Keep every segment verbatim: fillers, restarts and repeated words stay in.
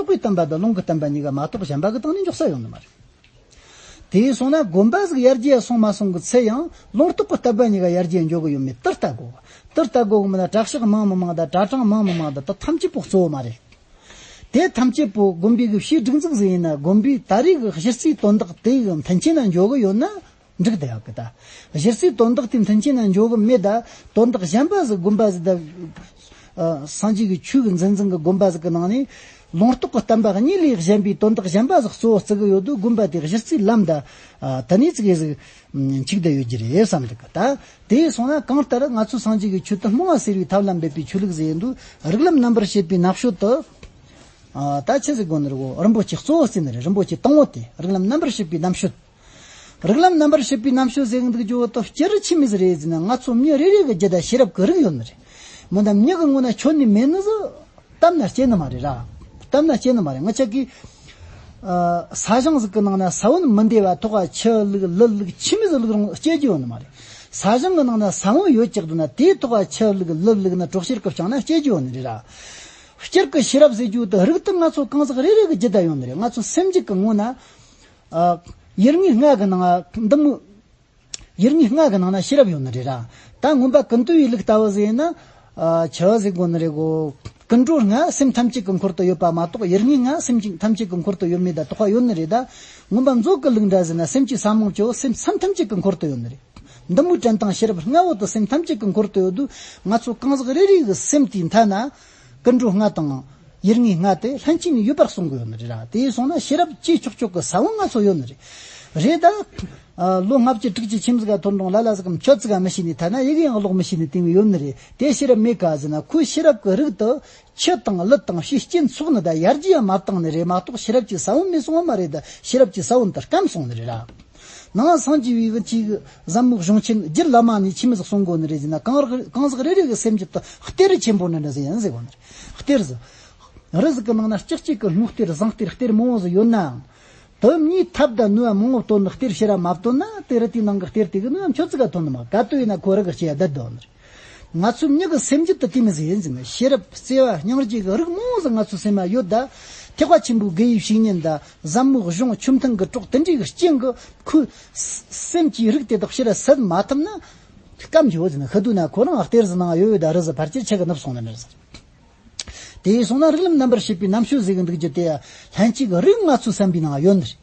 རྟོགས་པའི་བསྟན་པ་དང་ལུང་གི་བསྟན་པ་གཉིས་ཀ་མ་གཏོགས་གཞན་པ་གི་སྟེང་ནས་འཇོག་ས་ཡོང་ནི་མ་རེད། དེ་སོང་ན་དགོན་པ་ཟིག་ཡར་རྒྱས་སོང་མ་སོང་གི་ཚེ་ཡང་ལུང་རྟོགས་ཀྱི་བསྟན་པ་གཉིས་ཀ་ཡར་རྒྱས་འགྱོ་གི་ཡོད་མེད་དེ་ལྟ་དགོས་པ། དེ་ལྟ་དགོས་གི་མིན་ན་གྲྭ་ཤག་མང་མི་མང་དང་གྲྭ་གྲངས་མང་མི་མང་དང་དེ་ཐམས་ཅད་པོ་གཙོ་བོ་མ་རེད། དེ་ཐམས་ཅད་པོ་དགོན་པའི་གི་བྱས་སྒྲིག་འཛུགས་ཟིག་ཡིན་ན་དགོན་པའི་ད་རེས་གི་གཞི་རྩའི་དོན་དག་དེ་གི་མཐུན་རྐྱེན་ན་འགྱོ་གི་ཡོད་ན། འགྲིག་བསྡད་ཡོད་གི་ད། གཞི་རྩའི་དོན་དག་དེ་མཐུན་རྐྱེན་ན་འཇོག་གི་མེད་ད། དོན་དག་གཞན་པ་ཟིག་དགོན་པ་ཟིག་ད། ཨ། སངས་རྒྱས་ཀྱི་ཆོས་ཀྱི་འཛིན་འཛིན་གྱི་དགོན་པ་ཟིག་གི་ནང་ནས་ལུང་རྟོགས་ཀྱི་བསྟན་པ་གཉིས་ལས་གཞན་པའི་དོན་དག་གཞན་པ་ཟིག་གཙོ་བོ་བརྩི་གི་ཡོད་དུས་དགོན་པ་དེ་གཞི་རྩའི་ལམ་ད། ཨ། དེ་ནས་ཙིག་གེ་ཟིག་འཆུག་བསྡད་ཡོད་རྒྱུ་རེད་བསམ་འདུག་གི་ད། དེ་སོང་ན་གང་ལྟར་ང་ཚོ་སངས་རྒྱས་ཀྱི་ཆོས་དེ་རྨོངས་པ་སེལ་བའི་ཐབས་ལ་འབད་པའི་ཆོས་ལུགས་ཟིག་ཡིན་དུས་རིགས་ལམ་རྣམ་པར་དཔྱད་པའི་རྣམ་དཔྱོད་དུ། ཨ། ད་ཆི་ཟིག་དགོས་ནི་རེད་གོ། རིན་པོ་ཆེ་གཙོ་བོ་བརྩིས་ནི་རེད། རིན་པོ་ཆེ་དང་པོ་དེ་རིགས་ལམ་རྣམ་པར་དཔྱད་པའི་རྣམ་དཔྱོད། རིགས་ལམ་རྣམ་པར་དཔྱད་པའི་རྣམ་དཔྱོད་ཟེར་གི་འདུག་རྒྱུ་བོ་དེ་སྤྱིར་ཆི་མོ་ཟིག་རེད་ཟེར་ན་ང་ཚོ་མྱི་རེ་རེ་གི་རྒྱུད་ད་ཤེས་རབ་ཀྱི་རིགས་ཡོད་ནི་རེད། མི་འདྲ་མྱི་གི་ངོ་ན་ཆོད་ནི་མེད་ནི་ཟིག་བཏབ་ན་སྐྱེ་ནི་མ་རེད་ར། བཏབ་ན་སྐྱེ་ནི་མ་རེད། ང་ཅག་གིས། ཨ། ས་ཞིང་ཟིག་གི་ནང་ན་ས་བོན་མི་འདེ་བ་ཐོག་ག་ཆུ་བླུགས་ལུད་བླུགས་ཆི་མོ་ཟིག་བླུགས་རུང་སྐྱེ་རྒྱུ་ཡོད་ནི་མ་རེད། ས་ཞིང་གི་ནང་ན་ས་བོན་ཡོད་ཀྱག་འདུག་ན་དེའི་ཐོག་ག་ཆུ་བླུགས་ལུད་བླུགས་ན་དྲོད་གཤེར་གི་བྱུང་ན་སྐྱེ་རྒྱུ་ཡོད་ནི་རེད་ར། སྤྱིར་གི་ཤེས་རབ་ཟེར་རྒྱུ་དེ་རིགས་དེ་ང་ཚོ་གང་ཟག་རེ་རེ་གི་རྒྱུད་ད་ཡོད་ནི་རེད། ང་ཚོ་སེམས་རྒྱུད་གི་ངོ་ན། ཨ། ཡུལ་ངོས་ལྔ་གི་ནང་ང་འདི་མོ། ཡུལ་ངོས་ལྔ་གི་ནང་ན་ཤེས་རབ་ཡོད་ནི་རེད་ར། ད་མངོན་པ་ཀུན་བཏུས་པའི་ལུགས་ལྟ་བུ་ཟིག་ཡིན་ན། ཨ། ཆི་ཟིག་དགོས་ནི་རེད་གོ། ཀུན་འགྲོ་ལྔ་སེམས་ཐམས་ཅད་ཀྱི་འཁོར་དུ་ཡོད་པ་མ་གཏོགས་ཡུལ་ངོས་ལྔ་སེམས་ཀྱི་ཐམས་ཅད་ཀྱི་འཁོར་དུ་ཡོད་མེད་ད་དོགས་པ་ཡོད་ནི་རེད་ད། མངོན་པ་མཛོད་ཀྱི་ལུགས་འདྲ་ཟེར་ན་སེམས་ཀྱི་ས་མོ་ཅོ་སེམས་སེམས་ཐམས་ཅད་ཀྱི་འཁོར་དུ་ཡོད་ནི་རེད། འདི་མོའི་དྲན་དང་ཤེས་རབ་ལྔ་བོ་དེ་སེམས་ཐམས་ཅད་ཀྱི་འཁོར་དུ་ཡོད་དུས་ང་ཚོ་གང་ཟག་རེ་རེ་གི་སེམས་དེའི་མཐའ་ན་ཀུན་འགྲོ་ལྔ་དང་ཡུལ་ངོས་ལྔ་དེ་ལྷན་སྐྱེས་ནས་ཡོད་པར་གསུང་གི་ཡོད་ནི་རེད་ར། དེ་སོང་ན་ཤེས་རབ་ཀྱི་ཕྱོགས་ཕྱོགས་ཀྱི་ས་བོན་ང་ཚོ་ཡོད་ནི་རེད། རེད་ད། ཨ། ལོ་ལྔ་བཅུ་དྲུག་ཅུ་ཁྱིམ་ཟིག་ག་ཐོན་རུང་ལ་ལ་ཟིག་གམ་ཁྱོད་ཟིག་ག་མི་ཤེས་ནི་ཐ་ན་ཡི་གེ་ཡང་ཀློག་མི་ཤེས་ནི་དེ་མོ་ཡོད་ནི་རེད། དེ་ཤེས་རབ་མེད་ག་ཟེར་ན་ཁོའི་ཤེས་རབ་ཀྱི་རིགས་དེ། ཆུ་དང་ལུད་དང་ཕྱིའི་རྐྱེན་ཚོགས་ནི་ད་ཡར་རྒྱས་ཡང་མ་བཏང་ནི་རེད་མ་གཏོགས་ཤེས་རབ་ཀྱི་ས་བོན་མེད་སོང་བ་མ་རེད་ད། ཤེས་རབ་ཀྱི་ས་བོན་དེ་སྐམ་སོང་ནི་རེད་ར། ནང་སངས་རྒྱས་པའི་གི་ཅིག་ཟབ་མོ་གཞུང་ཆེན་རྒྱུད་བླ་མ་ནས་ཆི་མོ་ཟིག་གསུང་གོ་ནི་རེད་ཟེར་ན་གང་རག་གང་ཟག་རེ་རེ་གི་སེམས་རྒྱུད་དུ་གཏེར་ཆེན་པོ་འདྲ་འདྲ་ཟིག་ཡིན་ཟེར་གོ་ནི་རེད། གཏེར་ཟིག་རི་ཟིག་གི་ནང་ན་ལྕགས་གཅིག་གི་སྔོ་གཏེར་ཟངས་གཏེར་གཏེར་མང་བོ་ཟིག་ཡོད་ནའང་། དུ་མྱིའི་ཐབས་དང་ནུས་པ་མང་བོ་བཏོན་ནས་གཏེར་ཕྱིར་ར་མ་བཏོན་ན་དེ་རི་དེའི་ནང་གི་གཏེར་དེ་གི་ནུས་པ་ཁྱོད་ཅིག་ག་ཐོན་ནི་མ་ག་དུས་ཡིན་ན་ཁོ་རི་གི་སྐྱེ་ཡ་བསྡད་དོ་ནི་རེད། ང་ཚོའི་མྱི་གི་སེམས་རྒྱུད་དུ་དེ་མོ་ཟིག་ཡིན་ཟེར་ན་ཤེས་རབ་བརྩེ་བ་སྙིང་རྗེ་གི་རིགས་མང་བོ་ཟིག་ང་ཚོའི་སེམས་ལ་ཡོད་ད། ཐེག་པ་ཆེན་པོའི་དགེ་བའི་བཤེས་གཉེན་ད་ཟབ་མོའི་གཞུང་ཆོས་མཐུན་གི་གྲོགས་དེ་འདྲའི་གི་རྐྱེན་གི་ཁོའི་སེམས་ཀྱི་རིགས་དེ་དག་ཕྱིར་ཟད་མ་ཐུབ་ན། སྐམ་འགྱོ་ཟེར་ན་ཤི་དུས་ན་ཁོ་རང་གཏེར་ཟིག་ནང་ཡོད་ཡོད་ད་རི་ཟིག་ཕར་ཆེར་ཆུ་གི་ནུབ་སོང་ནི་རེད་ཟེར། དེ་སོང་ན་རིགས་ལམ་རྣམ་པར་དཔྱད་པའི་རྣམ་དཔྱོད་ཟེར་གི་འདུག་རྒྱུ་དེ་ལྷན་སྐྱེས་ཀྱི་རིགས་ང་ཚོའི་བསམ་པའི་ནང་ཡོད་ནི་རེད།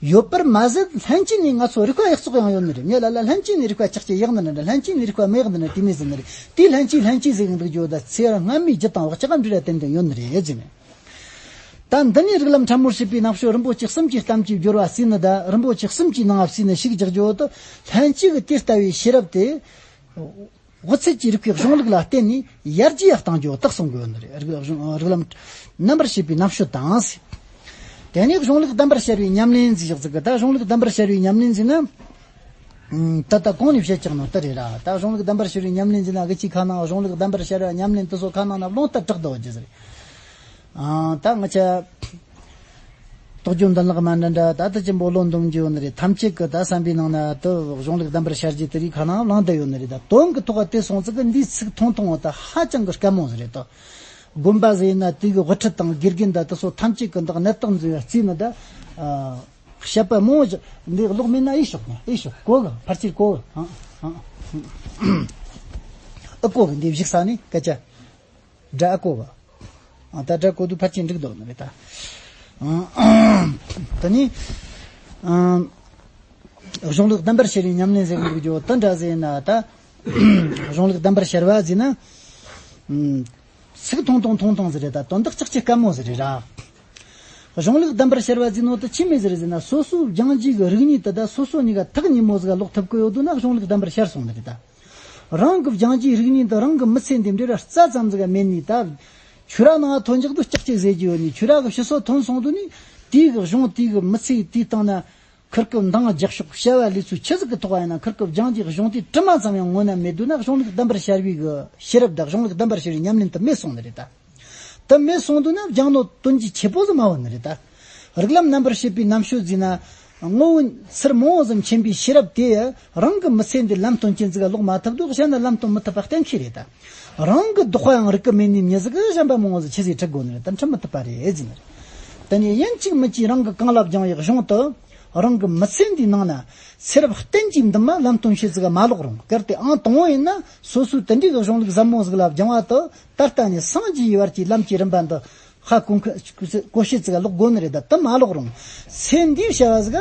ཡོད་པར་མ་ཟད་ལྷན་སྐྱེས་ནས་ང་ཚོ་རིག་པ་ཡག་བཙོག་ཡང་ཡོད་ནི་རེད། ངས་ལ་ལ་ལྷན་སྐྱེས་ནས་རིག་པ་ཅག་ཅེ་ཡག་ནི་རེད། ལྷན་སྐྱེས་ནས་རིག་པ་མི་ཡག་ནི་རེད། དེ་མོ་ཟེར་ནི་རེད། དེ་ལྷན་སྐྱེས་ལྷན་སྐྱེས་ཟེར་གི་འདུག་རྒྱུ་ད་ཚེ་སྔ་མའི་རྒྱུ་དང་བག་ཆགས་འབྲེལ་བ་ཏན་ཏན་ཡོད་ནི་རེད་ཟེར་ནས། ད་འདི་ནས་རིགས་ལམ་ཕྲ་མོར་དཔྱད་པའི་རྣམ་དཔྱོད་རིན་པོ་ཆེ་གསུམ་གྱི་གཏམ་གྱི་སྦྱོར་བ་བརྩིས་ནི་ད་རིན་པོ་ཆེ་གསུམ་གྱི་ནང་བརྩིས་ནི་ཞིག་རྒྱག་རྒྱུ་བོ་དེ་ལྷན་སྐྱེས་ཀྱི་དེ་ལྟ་བུའི་ཤེས་རབ་དེ། དབུ་ཚད་ཀྱི་རིགས་པའི་གཞུང་ལུགས་ལ་བརྟེན་ནས་ཡར་རྒྱས་ཡག་བཏང་རྒྱུ་བོ་དེ་གསུང་གི་ཡོད་ནི་རེད། རིགས་རིགས་ལམ་རྣམ་པར་དཔྱད་པའི་རྣམ་དཔྱོད་དང་ཟེར། དེ་ནས་གཞུང་ལུགས་བསྡམས་པར་ཤར་བའི་ཉམས་ལེན་ཟེར་བཞག་ཟིག་གི་ད་གཞུང་ལུགས་བསྡམས་པར་ཤར་བའི་ཉམས་ལེན་ཟེར་ན། ད་ལྟ་གོང་ནས་བཤད་ཀྱག་ནོ་དེ་རེད་ར། ད་གཞུང་ལུགས་བསྡམས་པར་ཤར་བའི་ཉམས་ལེན་ཟེར་ན་གི་ཅིག་ཁ་ནང་གཞུང་ལུགས་བསྡམས་པར་ཤར་བའི་ཉམས་ལེན་དེ་ཚོ་ཁ་ནང་ན་རླུང་རྟ་དྲག་ཏུ་འོ་རྒྱུ་ཟེར། ཨ། ད་ང་ཆ་རྟོགས་བརྗོད་འདུན་ལག་མ་འདྲ་འདྲ་ད་ལྟ་ཅི་འབོ་ལོ་འདོམ་རྒྱུ་ཡོད་ནི་རེད། ཐམས་ཅད་ཀྱི་ད་བསམ་པའི་ནང་ན་དུ་གཞུང་ལུགས་བསྡམས་པར་ཤར་རྒྱུ་དེ་རིགས་ཁ་ནང་བླངས་བསྡད་ཡོད་ནི་རེད། ད་དོན་གྱི་ཐོག་དེ་སོང་ཙི་གི་འདིའི་ཚིག་ཐུང་ཐུང་བོ་ད་ཧ་ཅང་གི་དཀའ་མོ་ཟིག་རེད་དོ། དགོན་པ་ཟིག་ཡིན་ན་དེ་གི་དབུ་ཁྲིད་དང་དགེ་རྒན་ད་དེ་ཚོ་ཐམས་ཅད་ཀྱི་འདི་གནད་རྟགས་འཛིན་པའི་རྩིས་ནི་ད། ཨ། བཤད་པ་མང་བོ་ཞིག་འདི་ཀློག་མེད་ན་ཨེ་ཤོག་ཨེ་ཤོག་གོ་གི་ཕར་ཕྱིར་གོ་གི་ཨ་ཨ་ཨ་ཨ་གོ་གི་འདི་བཞུགས་ས་ནི་སྐད་ཆ། སྒྲ་ཨ་གོ་བ། ཨ། ད་སྒྲ་གོ་དུས་ཕལ་ཆེར་འགྲིག་འདུག་ནི་རེད་ད། ཨ། ད་ནི། ཨ། གཞུང་ལུགས་བསྡམས་པར་ཤར་བའི་ཉམས་ལེན་ཟེར་གི་འདུག་རྒྱུ་དེ་འདྲ་ཟེར་ན་ད། གཞུང་ལུགས་བསྡམས་པར་ཤར་བ་ཟེར་ན། ཨ། ཚིག་ཐུང་ཐུང་ཐུང་ཐུང་ཟིག་རེད་ད་དོན་དག་ཅག་ཅིག་དཀའ་མོ་ཟིག་རེད་ར། གཞུང་ལུགས་བསྡམས་པར་ཤར་བ་ཟེར་ནོ་དེ་ཆི་མོ་ཟིག་རེད་ཟེར་ན་སོ་སོའི་སྦྱང་རྒྱུ་གི་རིག་གནས་དེ་ད་སོ་སོ་གཉིས་ཀ་ཐག་ཉེ་མོ་ཟིག་ལ་ལོག་ཐུབ་ཀི་ཡོད་དུས་ན་གཞུང་ལུགས་བསྡམས་པར་ཤར་སོང་ནི་རེད་ད། རང་གི་སྦྱང་རྒྱུའི་རིག་གནས་འདི་རང་གི་མི་ཚེ་འདི་འབྲེལ་བ་རྩ་ཙམ་ཟིག་མེད་ནས་ད། ཆོས་ར་ནང་ཐོན་འཇག་ཏུ་ལྕགས་ཀྱི་ཟེར་རྒྱུ་ཡོད་ནས་ཆོས་ར་གི་ཕྱི་སོ་ཐོན་སོང་དུས་ནས་དེའི་གི་གཞུང་དེའི་གི་མི་ཚེ་དེའི་སྟེང་ན་ཁིར་ཀི་འདང་རྒྱག་ཕྱོགས་བྱ་བ་ལས་ཚུལ་ཆི་ཟིག་གི་ཐོག་ཡིན་ན་ཁིར་ཀི་སྦྱང་རྒྱུའི་གཞུང་དེ་དྲི་མ་ཙམ་ཡང་ངོ་ན་མེད་དུས་ན་གཞུང་ལུགས་བསྡམས་པར་ཤར་བའི་གི་ཤེས་རབ་དང་གཞུང་ལུགས་བསྡམས་པར་ཤར་བའི་ཉམས་ལེན་དེ་མེད་སོང་ནི་རེད་ད། དེ་མེད་སོང་དུས་ན་སྦྱང་ནོ་དོན་གྱི་ཆེ་པོ་ཟིག་མ་བོ་ནི་རེད་ད། རིགས་ལམ་རྣམ་པར་དཔྱད་པའི་རྣམ་དཔྱོད་ཟེར་ན། ངོ་བོ་ཚུལ་མང་བོ་ཙམ་མཁྱེན་པའི་ཤེས་རབ་དེ་རང་གི་མི་ཚེ་འདི་ལམ་སྟོན་ཅན་ཟིག་ག་ལོག་མ་ཐུབ་དུས་གཞན་ལ་ལམ་སྟོན་མི་ཐུབ་པ་གཏན་འཁེལ་རེད་ད། རང་གི་རྡོག་པ་ཡང་རིག་གི་མེད་ནི་མྱི་ཟིག་གིས་གཞན་པ་མང་བོ་ཟིག་ཆི་ཟིག་ཁྲིད་དགོས་ནི་རེད་ད། ཁྲིད་མི་ཐུབ་པ་རེད་ཟེར་ནི་རེད། དེ་ནས་ཡིན་གཅིག་མིན་གཅིག་རང་གི་གང་ལ་སྦྱངས་པའི་གཞུང་དུ། རང་གི་མི་ཚེ་འདིའི་ནང་ན་ཚེ་རབས་གཏན་གྱི་འདུན་མ་ལམ་སྟོན་བྱེད་ཟིག་མ་ལོག་རུང་། གལ་ཏེ་ཨང་དང་པོ་ཡིན་ན་སོ་སོའི་དེ་འདྲའི་གི་གཞུང་ལུགས་ཟབ་མོ་ཟིག་ལ་སྦྱངས་པ་དུ། ད་ལྟ་ནས་སངས་རྒྱས་ཡི་བར་གྱི་ལམ་གྱི་རིམ་པ་འདི་ཧ་གོ་མཁན་གོ་ཤེས་ཟིག་ལོག་དགོས་ནི་རེད། ད་དུ་མ་ལོག་རུང་། ཚེ་འདིའི་བྱ་བ་ཟིག་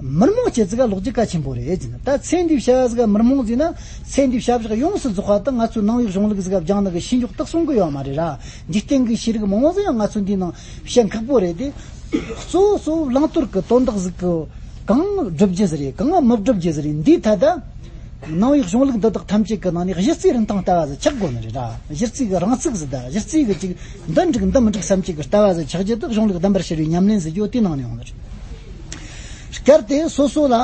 མི་རྨོངས་བྱེད་ཟིག་ལོག་རྒྱུ་གལ་ཆེན་པོ་རེད་ཟེར་ན། ད་ཚེ་འདིའི་བྱ་བ་ཟིག་མི་རྨོངས་ཟེར་ན། ཚེ་འདིའི་བྱ་བཞག་ཡོངས་སུ་རྫོགས་པ་དུ་ང་ཚོའི་ནང་པའི་གཞུང་ལུགས་ཟིག་སྦྱངས་ནི་གི་ཤེས་འཇོག་དག་སོང་གི་ཡོད་མ་རེད་ར། འཇིག་རྟེན་གྱི་ཤེས་རིག་མང་བོ་ཟིག་ཡང་ང་ཚོ་འདིའི་ནང་བཤད་ཁག་པོ་རེད་དེ། གཙོ་བོ་གཙོ་བོ་བླང་དོར་གྱི་དོན་དག་ཟིག་གི་གང་སྒྲུབ་རྒྱུ་ཟིག་རེད། གང་མི་སྒྲུབ་རྒྱུ་ཟིག་རེད། འདིའི་ཐད་ད་ནང་པའི་གཞུང་ལུགས་འདི་དག་ཐམས་ཅད་ཀྱི་ནང་ནས་གཞི་རྩའི་རིན་ཐང་ལྟ་བ་ཟིག་ཆགས་དགོས་ནི་རེད་ར། གཞི་རྩའི་གི་རང་ཚུགས་ཟིག་དང་། གཞི་རྩའི་གི་ཅིག་འདི་འགྲིག་འདི་མི་འགྲིག་བསམ་གྱི་གི་ལྟ་བ་ཟིག་ཆགས་རྒྱུ་དེ་གཞུང་ལུགས་གདམས་པར་ཤར་བའི་ཉམས་ལེན་ཟེར་རྒྱུ་དེའི་ནང་ནས་ཡོང་ནི་རེད། གལ་ཏེ་སོ་སོ་ལ་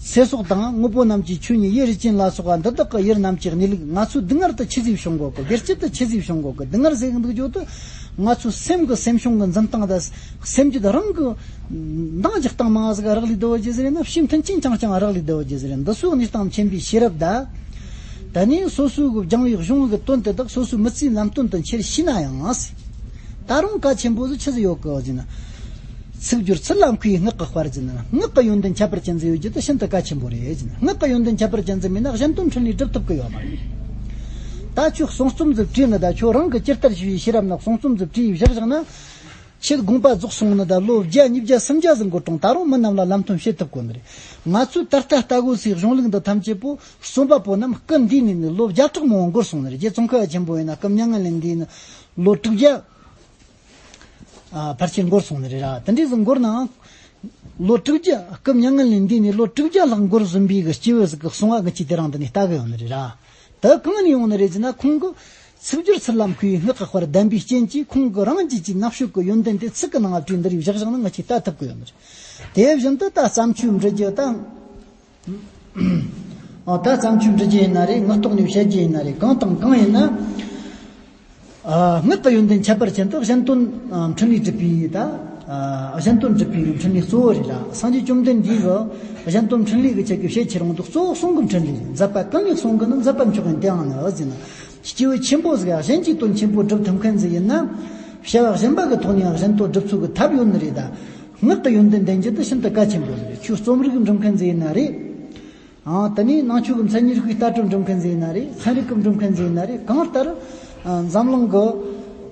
ཚེ་སྲོག་དང་དངོས་པོ་རྣམས་ཀྱི་ཆོས་ཉིད་ཡུལ་རིན་ཆེན་ལ་སོགས་པ་འདི་དག་གི་ཡུལ་རྣམས་ཀྱི་གནས་ལུགས་ང་ཚོའི་སྡུག་བསྔལ་དུ་ཆི་ཟིག་བྱུང་གོ་གི། བདེ་སྐྱིད་དུ་ཆི་ཟིག་བྱུང་གོ་གི། སྡུག་བསྔལ་ཟེར་གི་འདུག་རྒྱུ་དེ་ང་ཚོའི་སེམས་ཀྱི་སེམས་བྱུང་གི་འཛིན་སྟངས་དང་། སེམས་རྒྱུད་རང་གི་འདང་རྒྱག་སྟངས་མང་ཟིག་རག་ལས་བསྡད་ཡོད་རྒྱུ་ཟིག་རེད་ན། ཕྱི་མཐུན་རྐྱེན་རྐྱང་རྐྱང་རག་ལས་བསྡད་ཡོད་རྒྱུ་ཟིག་རེད། འདི་ཚོའི་གནས་སྟངས་མཁྱེན་པའི་ཤེས་རབ་དང་། ད་ནི་སོ་སོའི་གི་སྦྱངས་པའི་གཞུང་གི་དོན་དེ་དག་སོ་སོའི་མི་ཚེའི་ལམ་སྟོན་དུ་འཁྱེར་ཤེས་ན་ཡང་། ད་རུང་གལ་ཆེན་པོ་ཟིག་ཆི་ཟིག་ཡོད་གི་ཟེར་ན། ཚིག་སྦྱོར་ཚུལ་ལ་མཁས་པའི་སྔགས་ཀྱི་དཔལ་ཟེར་ན། སྔགས་ཀྱི་ཡོན་ཏན་ཁྱད་པར་ཅན་ཟིག་ཡོད་རྒྱུ་དེ་ཤིན་ཏུ་གལ་ཆེན་པོ་རེད་ཟེར་ན། སྔགས་ཀྱི་ཡོན་ཏན་ཁྱད་པར་ཅན་ཟིག་མེད་ན་གཞན་དོན་འཕྲིན་ལས་སྒྲུབ་ཐུབ་གི་ཡོད་མ་རེད། ད་ཁྱོད་གསུང་རྩོམ་ཟིག་བྲིས་ནི། ད་ཁྱོད་རང་གི་ཇི་ལྟར་ཞུ་བའི་ཤེས་རབ་ནང་གསུང་རྩོམ་ཟིག་བྲིས་བཞག་བཞག་ན། ཁྱེད་དགོངས་པ་རྫོགས་སོང་ནི་ད་ལོ་བརྒྱ་ཉིས་བརྒྱ་སུམ་བརྒྱ་ཟིག་འགོར་རུང་ད་རུང་མི་རྣམས་ལ་ལམ་སྟོན་བྱེད་ཐུབ་དགོས་ནི་རེད། ང་ཚོས་ད་ལྟ་ལྟ་དགོས་སའི་གཞུང་ལུགས་འདི་ཐམས་ཅད་པོ་རྩོམ་པ་པོ་རྣམས་སྐུ་འདས་ནས་ནི་ལོ་བརྒྱ་ཕྲག་མང་པོ་འགོར་སོང་ནི་རེད། རྗེ་ཙོང་ཁ་པ་ཆེན་པོ་ཡིན་ན་སྐུ་མྱ་ངན་ལས་འདས་ནས་ལོ་དྲུག་བརྒྱ་ཨ་ཕལ་ཆེར་འགོར་སོང་ནི་རེད་ར། དེ་འདྲ་ཟིག་འགོར་ནའང་། ལོ་དྲུག་བརྒྱ་སྐུ་མྱ་ངན་ལས་འདས་ནས་ལོ་དྲུག་བརྒྱ་ལྷག་འགོར་ཟིན་པའི་གི་སྐྱེས་བུ་ཟིག་གི་གསུང་བ་ངེད་ཀྱིས་དེ་རིང་འདི་ནས་ལྟ་གི་ཡོད་ནི་རེད་ར། དེ་གང་ནས་ཡོང་ནི་རེད་ཟེར་ན། ཁོང་གི་ཚིག་སྦྱོར་ཚུལ་ལ་མཁས་པའི་སྔགས་ཀྱི་དཔལ་ལྡན་པའི་རྐྱེན་གྱིས། ཁོང་གི་རང་རྒྱུད་ཀྱི་ནག་ཕྱོགས་ཀྱི་ཡོན་ཏན་དེ་ཚིག་གི་ནང་ལ་བྲིས་འདི་རིགས་བཞག་བཞག་ན་ངེད་ཀྱིས་ལྟ་ཐུབ་གི་ཡོད་ནི་རེད། དེ་བཞིན་དུ་ད་བརྩམས་ཆོས་འབྲི་རྒྱུ་དང་། ཨ། ད་བརྩམས་ཆོས་འབྲི་རྒྱུ་ཡིན་ན་རེད། ངག་ཐོག་ནས་བཤད་རྒྱུ་ཡིན་ན་རེད། གང་དང་གང་ཡིན་ན། ཨ། སྔགས་ཀྱི་ཡོན་ཏན་ཁྱད་པར་ཅན་དུ་གཞན་དོན་ཨ་འཕྲིན་ལས་སྒྲུབ་པའི་ད། ཨ། གཞན་དོན་སྒྲུབ་པའི་འཕྲིན་ལས་གཙོ་བོ་རེད་ལ། སངས་རྒྱས་བཅོམ་ལྡན་འདས་ཀྱིས་གཞན་དོན་འཕྲིན་ལས་ཀྱི་ཆེད་ཀྱི་བཤད་ཁྱེར་འོང་དུས་གཙོ་བོ་གསུང་གི་འཕྲིན་ལས་རེད། མཛད་པ་ཀུན་ལས་གསུང་གི་ནི། མཛད་པ་མཆོག་ཡིན་དེའང་ནི་ཟེར་ན། སྐྱེས་བུ་ཆེན་པོ་ཟིག་གཞན་གྱི་དོན་ཆེན་པོ་སྒྲུབ་ཐུབ་མཁན་ཟིག་ཡིན་ན། བྱ་བ་གཞན་པ་གི་ཐོག་ནས་གཞན་དོན་སྒྲུབ་ཚུལ་གྱི་ཐབས་ཡོད་ནི་རེད། ད་སྔགས་ཀྱི་ཡོན་ཏན་ལྡན་རྒྱུ་དེ་ཤིན་ཏུ་གལ་ཆེན་པོ་ཟིག་རེད། ཁྱོད་རྩོམ་རིག་འབྲི་མཁན་ཟིག་ཡིན་ན་རེད། ཨང་། དེ་ནས་ནང་ཆོས་ཀྱི་མཚན་ཉིད་རིག་པའི་ལྟ་གྲུབ་འགྲིམ་མཁན་ཟིག་ཡིན་ན་རེད། ཚན་རིག་གི་འགྲིམ་མཁན་ཟིག་ཡིན་ན་རེད། གང་ལྟར། ཨ། འཛམ་གླིང་གི་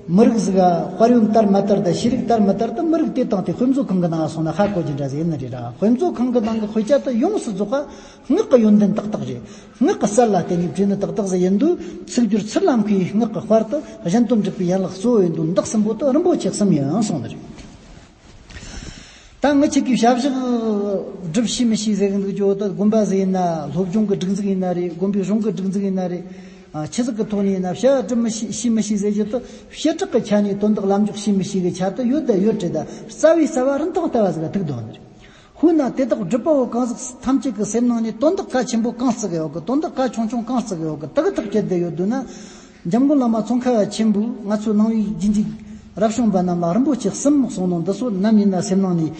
མི་རིགས་ཟིག་ག་དཔལ་ཡོན་དར་མ་དར་དང་ཤེས་རིག་དར་མ་དར་དང་། མི་རིགས་དེ་དང་དེ་དཔེ་མཛོད་ཁང་གི་ནང་སོང་ན་ཧ་གོ་རྒྱུ་འདྲ་ཟིག་ཡིན་ནི་རེད་ར། དཔེ་མཛོད་ཁང་གི་ནང་གི་དཔེ་ཆ་དེ་ཡོངས་སུ་རྫོགས་པ་སྔགས་ཀྱི་ཡོན་ཏན་ཏག་ཏག་རེད། སྔགས་ཀྱི་གསལ་ལ་བརྟེན་ནས་བྲིས་ནི་ཏག་ཏག་ཟིག་ཡིན་དུས། ཚིག་སྦྱོར་ཚུལ་ལ་མཁས་པའི་སྔགས་ཀྱི་དཔལ་དུ་གཞན་དོན་སྒྲུབ་པའི་ཡན་ལག་གཙོ་བོ་ཡིན་དུས། འདི་གསུམ་པོ་དེ་རིན་པོ་ཆེ་གསུམ་ཡིན་གསུངས་ནི་རེད། ད་ངེད་ཆོ་གིས་བྱ་བཞག་སྒྲུབ་ཤེས་མི་ཤེས་ཟེར་གི་འདུག་ཅོ། ད་དགོན་པ་ཟིག་ཡིན་ན། སློབ་སྦྱོང་གི་སྒྲིག་འཛུགས་ཡིན་ན་རེད། དགོན་པའི་གཞུང་གི་སྒྲིག་འཛུགས་ཡིན་ན་རེད། ཨ། ཆི་ཟིག་གི་ཐོག་ནས་ཡིན་ན་བྱ་བ་སྒྲུབ་མི་ཤེས། ཤེས་མི་ཤེས་ཟེར་རྒྱུ་དེ་བྱེ་བྲག་གི་ཆ་ནས་དོན་དག་ལམ་འཇོག་ཤེས་མི་ཤེས་གི་ཆ་དེ་ཡོད་དང་ཡོད་རེད། ད་རྩ་བའི་རྩ་བ་རིན་ཐང་ལྟ་བ་ཟིག་ག་ཐུག་འདུག་ནི་རེད། དཔེར་ན་དེ་དག་སྒྲུབ་པ་བོ་གང་ཟིག་ཐམས་ཅད་ཀྱི་སེམས་ནང་ནས་དོན་དག་གལ་ཆེན་པོ་གང་བརྩི་གི་ཡོད་གི། དོན་དག་གལ་ཆུང་ཆུང་གང་བརྩི་གི་ཡོད་གི། དེ་གི་ཐག་བཅད་བསྡད་ཡོད་དུས་ན། འཇམ་མགོན་བླ་མ་ཙོང་ཁ་པ་ཆེན་པོས་ང་ཚོའི་ནང་པའི་རྗེས་འཇུག་རབ་བྱུང་པ་རྣམས་ལ་རིན་པོ་ཆེ་གསུམ་གསུངས་ནོ་འདི་ཚོ་ནམ་ཡིན་ན་སེམས་ནང་ནས་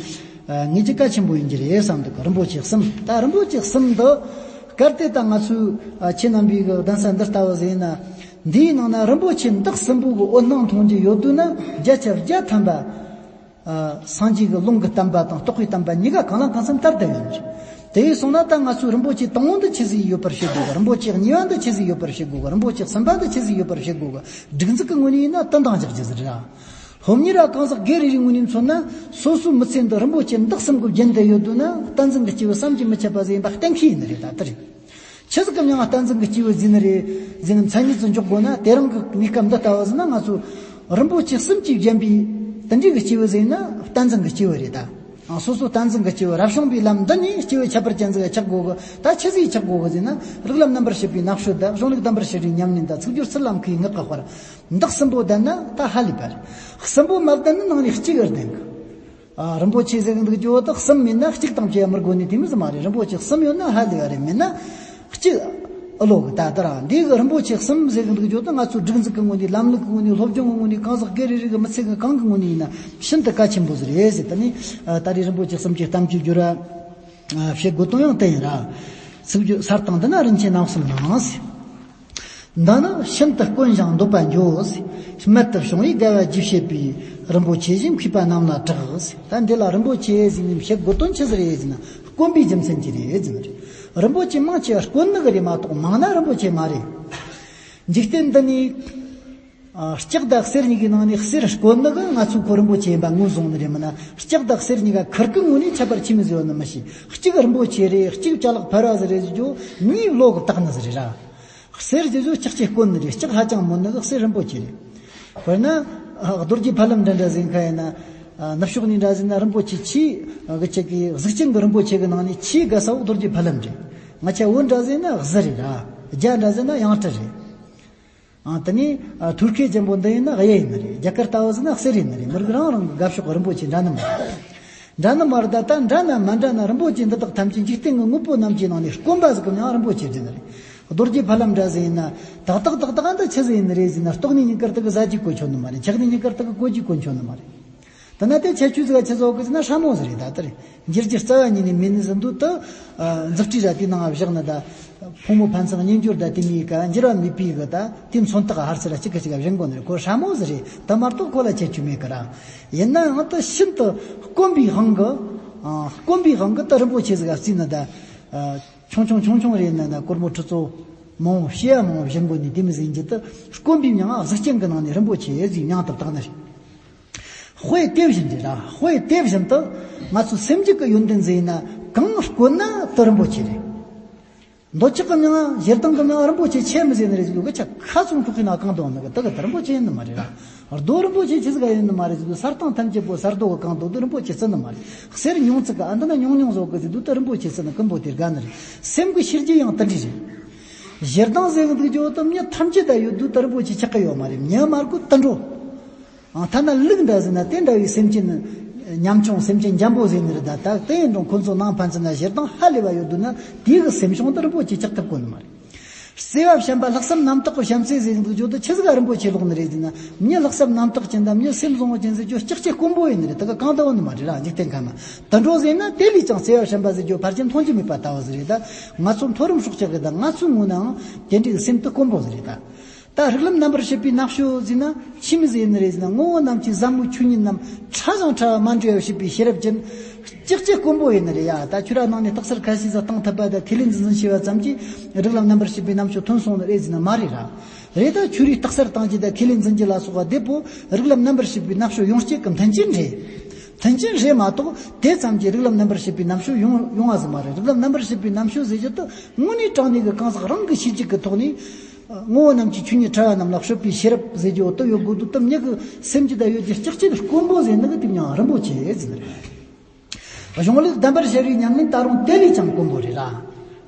ངེས་ཀྱི་གལ་ཆེན་པོ་ཡིན་གྱི་རེད་བསམ་འདུག། རིན་པོ་ཆེ་གསུམ། ད་རིན་པོ་ཆེ་གསུམ་འདི་གལ་ཏེ་ད་ང་ཚོའི་ཁྱེད་རྣམ་པའི་གི་གདན་ས་འདི་ལྟ་བུ་ཟིག་ཡིན་ན། འདིའི་ནང་ན་རིན་པོ་ཆེ་འདི་གསུམ་པོ་གི་འོད་སྣང་མཐོང་རྒྱུ་ཡོད་དུས་ན། བརྒྱ་ཆ་བརྒྱ་ཐམ་པ། ཨ། སངས་རྒྱས་ཀྱི་ལུང་གི་བསྟན་པ་དང་རྟོགས་པའི་བསྟན་པ་གཉིས་ཀ་གང་ལ་གང་འཚམ་དར་བསྡད་ཡོད་ནི་རེད། དེ་ཡིན་སོང་ན་ད་ང་ཚོས་རིན་པོ་ཆེ་དང་པོ་འདི་ཆི་ཟིག་ཡོད་པར་བྱེད་དགོས་གི། རིན་པོ་ཆེ་གཉིས་པ་འདི་ཆི་ཟིག་ཡོད་པར་བྱེད་དགོས་གི། རིན་པོ་ཆེ་གསུམ་པ་འདི་ཆི་ཟིག་ཡོད་པར་བྱེད་དགོས་གི། སྒྲིག་འཛུགས་ཀྱི་ངོས་ནས་ཡིན་ན་དོན་དང་འཇགས་རྒྱུ་ཟིག་རེད། སློབ་གཉེར་བ་གང་ཟག་སྒེར་རེ་རེའི་ངོས་ནས་མཚོན་ན། སོ་སོའི་མི་ཚེ་འདི་རིན་པོ་ཆེ་འདི་གསུམ་གྱིས་བརྒྱན་བསྡད་ཡོད་དུས་ན། བསྟན་འཛིན་གྱི་སྐྱེས་བུ་བསམ་གྱིས་མི་ཁྱབ་པ་ཟིག་ཡིན་པ་གཏན་འཁེལ་ཡིན་ནི་རེད། ད་ལྟ་རེད། ཆི་ཟིག་གམ་ཡང་བསྟན་འཛིན་གྱི་སྐྱེས་བུ་ཟེར་ནི་རེད། ཟེར་ནི་མཚན་ཉིད་དུ་འཇོག་དགོས་ན། དེ་རིང་གི་གནས་སྐབས་འདི་ལྟ་བུ་ཟིག་ན་ང་ཚོ་རིན་པོ་ཆེ་གསུམ་གྱིས་བརྒྱན་པའི་དེ་འདྲའི་གི་སྐྱེས་བུ་ཟིག་ཡིན་ན་བསྟན་འཛིན་གྱི་སྐྱེས་བུ་རེད་ད། ཨ། སོ་སོ་བསྟན་འཛིན་གྱི་སྐྱེས་བུ། རབ་བྱུང་པའི་ལམ་འདི་ནས་སྐྱེས་བུ་ཁྱད་པར་ཅན་ཟིག་ཆགས་དགོས་གི། ད་ཆི་ཟིག་ཆགས་དགོས་གི་ཟེར་ན། རིགས་ལམ་རྣམ་པར་ཕྱེ་བའི་ནག་ཕྱོགས་དང་། གཞུང་ལུགས་གདམས་པར་ཤར་བའི་ཉམས་ལེན་དང་། ཚིག་སྦྱོར་ཚུལ་ལ་མཁས་པའི་སྔགས་ཀྱི་དཔལ། འདི་གསུམ་པོ་ལྡན་ན་ད་ཧ་ལས་པ་རེད། གསུམ་པོ་མ་ལྡན་ན་ནང་ནས་གཅིག་ཨེ་ལྡན་གི། ཨ། རིན་པོ་ཆེ་ཟེར་གི་འདུག་ཅོ། ད་གསུམ་མེད་ན་གཅིག་དང་བཅས་མི་དགོས་ནི་དེ་མོ་ཟིག་མ་རེད། རིན་པོ་ཆེ་གསུམ་ཡོད་ན་ཧ་ལས་པ་རེད། མེད་ན་གཅིག་ཨེ་ལོ་གི། ད་ལྟ་རང་འདི་གི་རིན་པོ་ཆེ་གསུམ་ཟེར་གི་འདུག་ཅོ། ད་ང་ཚོའི་སྒྲིག་འཛུགས་ཀྱི་ངོས་ནས། ལམ་ལུགས་ཀྱི་ངོས་ནས། སློབ་སྦྱོང་གི་ངོས་ནས། གང་ཟག་སྒེར་རེ་རེ་གི་མི་ཚེ་གི་གང་གི་ངོས་ནས་ཡིན་ན་ཤིན་ཏུ་གལ་ཆེན་པོ་ཟིག་རེད་ཟེར། ད་ནི་ད་རེས་རིན་པོ་ཆེ་གསུམ་གྱི་གཏམ་རྒྱུད་བསྒྱུར་བ་བྱེད་དགོས་དོན་ཡང་དེ་ཡིན་ར། ཚིག་སྦྱོར་གསར་དང་འདི་ན་རིན་ཆེན་རྣམ་གསུམ་ནང་ཟེར། འདི་ནི་ཤིན་ཏུ་དཀོན་ཞིང་འདོད་པ་འཇོག། རྨད་དུ་བྱུང་བའི་དགའ་བ་རྒྱས་བྱེད་པའི་རིན་པོ་ཆེ་ཞེས་མཁས་པ་རྣམས་ལ་གྲགས། ད་འདི་ལ་རིན་པོ་ཆེ་ཟེར་ནས་བཤད་དགོས་དོན་ཆི་ཟིག་རེད་ཟེར་ན། དཀོན་པའི་རྒྱུ་མཚན་གྱིས་རེད་ཟེར་ནི་རེད། རིན་པོ་ཆེ་མང་ཆེ་བ་དཀོན་ནི་གི་རེད་མ་གཏོགས་མང་ན་རིན་པོ་ཆེ་མ་རེད། འཇིག་རྟེན་འདི་ནས། ཨ། ལྕགས་དང་གསེར་གཉིས་ཀྱི་ནང་ནས་གསེར་དཀོན་ནི་གི་ང་ཚོས་ཁོ་རིན་པོ་ཆེ་ཡིན་པ་ངོས་བཟུང་ནི་རེད། མིན་ན་ལྕགས་དང་གསེར་གཉིས་ཀ་ཁེར་གི་ངོས་ནས་ཁྱད་པར་ཆི་མོ་ཟིག་ཡོད་ནི་མི་ཤེས། གཅིག་རིན་པོ་ཆེ་རེད། གཅིག་ཅ་ལག་ཕལ་བ་ཟིག་རེད་ཟེར་རྒྱུ་གཉིས་བློ་གི་བཏགས་ནི་ཟིག་རེད་ར། གསེར་ཟེར་རྒྱུ་ལྕགས་ཀྱི་དཀོན་ནི་རེད། ལྕགས་ཧ་ཅང་མོད་ནི་གི་གསེར་རིན་པོ་ཆེ་རེད། དཔེར་ན། ཨ། རྡོ་རྗེ་ཕ་ལམ་འདྲ་འདྲ་ཟེར་མཁན་ཡིན་ན། ཨ། ནུབ་ཕྱོགས་ནས་འདྲ་ཟེར་ན་རིན་པོ་ཆེ་ཆེས་གི་ཆེ་གི་གཟུགས་ཅན་གྱི་རིན་པོ་ཆེ་གི་ནང་ནས་ཆེས་དགའ་ས་བོ་རྡོ་རྗེ་ཕ་ལམ་རེད། ང་ཆ་བོད་འདྲ་ཟེར་ན་གཟི་རེད་ར། རྒྱ་འདྲ་ཟེར་ན་ཡང་ཏྲི་རེད། ཨ། དེ་ནས། ཨ། ཐུར་ཁེ་ཅན་པོ་འདི་ཡིན་ན་གཡུ་ཡིན་ནི་རེད། རྒྱ་གར་ལྟ་བུ་ཟེར་ན་གསེར་ཡིན་ནི་རེད། མི་རིགས་རང་རང་གི་དགའ་ཕྱོགས་ཀྱི་རིན་པོ་ཆེ་འདྲ་ནི་མ་རེད། འདྲ་ནི་མ་རེད། ད་ལྟ་འདྲ་ན་མ་འདྲ་ན་རིན་པོ་ཆེ་འདི་དག་ཐམས་ཅད་འཇིག་རྟེན་གྱི་དངོས་པོ་རྣམས་ཀྱི་ནང་ནས་དཀོན་པ་ཟིག་གི་མིང་རིན་པོ་ཆེ་ཟེར་ནི་རེད། རྡོ་རྗེ་ཕ་ལམ་འདྲ་ཟིག་ཡིན་ན། ཏག་ཏག་ཏག་ཏག་འདི་ཆི་ཟིག་ཡིན་ནི་རེད་ཟེར་ན། ལྟོགས་ནས་ཉིན་དཀར་དག་གི་ཟ་རྒྱུ་གོ་ཆོད་ནི་མ་རེད། འཁྱག་ནས་ཉིན་དཀར་དག་གི་གོ་རྒྱུ་གོ་ཆོད་ནི་མ་རེད། དེ་ན་དེ་ཁྱད་ཆོས་ཟིག་ཆི་ཟིག་གི་ཟེར་ན་སྲ་མོ་ཟིག་རེད། ད་དེ་རེད། འགྱུར་རྒྱུ་རྩ་བ་ཉིད་ནས་མེད་ནི་ཟིག་འདུག་ད། ཨ། མཛུབ་དཀྲིས་ར་དེའི་ནང་བཞག་ནི་ད། ཕོ་མོ་ཕན་ཚུན་གཉེན་སྦྱོར་ད་དེ་མིན་ག་འགྱུར་བ་མེད་པའི་གི་ད་དེ་མཚོན་རྟགས་ཧར་ཚུར་གཅིག་གིས་གཅིག་བཞེངས་དགོས་ནི་རེད། ཁོ་སྲ་མོ་ཟིག་རེད། དེ་མ་གཏོགས་ཁོ་ལ་ཁྱད་ཆོས་མེད་གི་ར། ཡིན་ན་ཡང་ད་ཤིན་ཏུ་དཀོན་པའི་དབང་གིས། ཨ། དཀོན་པའི་དབང་གིས་ད་རིན་པོ་ཆེ་ཟིག་ག་བརྩིས་ནི་ད། ཨ། ཆུང་ཆུང་ཆུང་ཆུང་རེད་ན་ན་སྒོར་མོ་ཁྲི་ཚོ་མང་བོ་ཕྱེ་ཡ་མང་བོ་བཞེངས་དགོས་ནི་དེ་མོ་ཟིག་ཡིན་རྒྱུ་ད། དཀོན་པའི་མིང་ང་གཟུགས་ཅན་གྱི་ནང་ནས་རིན་པོ་ཆེ་ཟིག་མིང་དུ་བཏགས་ནི་རེད། དཔེ་དེ་བཞིན་རེད་ར། དཔེ་དེ་བཞིན་དུ་ང་ཚོ་སེམས་རྒྱུད་ཀྱི་ཡོན་ཏན་ཟིག་ཡིན་ན་གང་དཀོན་ན་དེ་རིན་པོ་ཆེ་རེད། འདོད་ཆགས་ཀྱི་མིང་ང་ཞེ་སྡང་གི་མིང་ང་རིན་པོ་ཆེ་ཆེ་མི་ཟེར་ནི་རེད་ཟེར་དུས། གི་ཆ་ཁ་ཚོང་ཁུག་གི་ན་གང་དུ་འོང་ནི་གི་དེ་གི་དེ་རིན་པོ་ཆེ་ཡིན་ནི་མ་རེད་ར། རྡོ་རིན་པོ་ཆེ་ཆི་ཟིག་ག་ཡོད་ནི་མ་རེད་ཟེར་དུས། ས་སྟེང་ཐམས་ཅད་པོ་ས་རྡོ་གིས་གང་དུ་དེ་རིན་པོ་ཆེ་བརྩི་ནི་མ་རེད། གསེར་ཉུང་ཙིག་ག་ཨ་འདི་ན་ཉུང་ཉུང་བཟོ་གི་ཟེར་དུས་དེ་རིན་པོ་ཆེ་བརྩི་ནི་ཀུན་པོ་དེ་དགའ་ནི་རེད། སེམས་ཀྱི་ཤེས་རྒྱུད་ཡང་དེ་འདྲ་རེད། ཞེ་སྡང་ཟེར་གི་འདུག་རྒྱུ་དེ་མྱི་ཐམས་ཅད་ད་ཡོད་དུས་དེ་རིན་པོ་ཆེ་ཆགས་གི་ཡོད་མ་རེད། མྱི་མ་རེད་གོ་དུད་འགྲོ། ཨང་། ཐ་ན་ལུག་འདྲ་ཟེར་ན་དེ་འདྲ་བའི་སེམས་ཅན་ཉམ་ཆུང་སེམས་ཅན་འཇམ་པོ་ཟེར་ནི་རེད། ད་ད་དེ་ཡིན་རུང་ཁོ་ཚོ་ནང་ཕན་ཚུན་ན་ཞེ་སྡང་ཧ་ལས་པ་ཡོད་དུས་ན་དེ་གི་སེམས་བྱུང་དེ་རིན་པོ་ཆེ་ཆགས་ཐུབ་གོ་ནི་མ་རེད། བརྩེ་བ་བྱམས་པ་ལྷག་བསམ་རྣམ་དག་གི་བྱམས་བརྩེ་ཟེར་གི་འདུག་རྒྱུ་དེ་ཆི་ཟིག་ག་རིན་པོ་ཆེ་ལོག་ནི་རེད་ཟེར་ན། མྱི་ལྷག་བསམ་རྣམ་དག་ཅན་དང་མྱི་སེམས་བཟང་བོ་ཅན་ཟེར་རྒྱུ་ལྕགས་ཀྱི་དཀོན་པོ་ཡིན་ནི་རེད། དེ་ག་གང་དུ་ཡོད་ནི་མ་རེད་ར། འཇིག་རྟེན་ཁམས་ན། དུད་འགྲོ་ཟེར་ན་དེ་ལས་ཀྱང་བརྩེ་བ་བྱམས་པ་ཟེར་རྒྱུ་ཕལ་ཆེར་མཐོང་རྒྱུ་མེད་པ་ལྟ་བུ་ཟིག་རེད། ད་ང་ཚོ་མཐོ་རིམ་སྲོག་ཆགས་གི་ད་ང་ཚོའི་ངོས་ནའང་དེ་འདྲའི་སེམས་དེ་དཀོན་པོ་ཟིག་རེད་ད། ད་རིགས་ལམ་རྣམ་པར་ཕྱེ་བའི་རྣམ་དཔྱོད་ཟེར་ན་ཆི་མོ་ཟིག་ཡིན་ནི་རེད་ཟེར་ན། ངོ་བོ་རྣམས་ཀྱི་ཟབ་མོའི་ཆོས་ཉིད་རྣམས་ཕྲ་ཞིང་ཕྲ་བ་མ་འདྲེས་པར་ཤེས་པའི་ཤེས་རབ་ཅན། ལྕགས་ཀྱི་དཀོན་པོ་ཡིན་ནི་རེད་ཡ། ད་ཁྱོད་ར་ནང་ནས་རྟགས་གསལ་ཁ་ཤས་ཟིག་བཏང་ཐུབ་པ་དང་ཁས་ལེན་འཛིན་འཛིན་བྱས་པ་ཙམ་གྱིས་རིགས་ལམ་རྣམ་པར་ཕྱེ་བའི་རྣམ་དཔྱོད་ཐོན་སོང་ནི་རེད་ཟེར་ན་མ་རེད་ར། རེད། ད་ཁྱོད་རའི་རྟགས་གསལ་བཏང་རྒྱུ་དང་ཁས་ལེན་འཛིན་རྒྱུ་ལ་སོགས་པ་དེ་པོ་རིགས་ལམ་རྣམ་པར་ཕྱེ་བའི་རྣམ་དཔྱོད་ཡོངས་སྐྱེད་ཀྱི་མཐུན་རྐྱེན་རེད། མཐུན་རྐྱེན་རེད་མ་གཏོགས་དེ་ཙམ་གྱིས་རིགས་ལམ་རྣམ་པར་ཕྱེ་བའི་རྣམ་དཔྱོད་ཡོང་ཡོང་བ་ཟིག་མ་རེད། རིགས་ལམ་རྣམ་པར་ཕྱེ་བའི་རྣམ་དཔྱོད་ཟེར་རྒྱུ་དེ་དངོས་གནས་དྲང་གནས་ཀྱི་གང་ཟག་རང་གི་ཤེས་རྒྱུད་ཀྱི་ཐོག་ནས། ངོ་བོ་རྣམས་ཀྱི་ཆོས་ཉིད་ཕྲ་བ་རྣམས་ལ་དཔྱོད་པའི་ཤེས་རབ་ཟེར་རྒྱུ་དེ་ཡོད་དགོས་དུས། དེ་མྱི་གི་སེམས་ཀྱི་ད་ཡོད་རྒྱུ་ལྕགས་ཀྱི་དཀོན་པོ་ཟེར་ནི་གི་དེ་མྱིང་རིན་པོ་ཆེ་ཟེར་ནི་རེད། གཞུང་ལུགས་གདམས་པར་ཤར་བའི་ཉམས་ལེན་ད་རུང་དེ་ལས་ཀྱང་དཀོན་པོ་རེད་ར།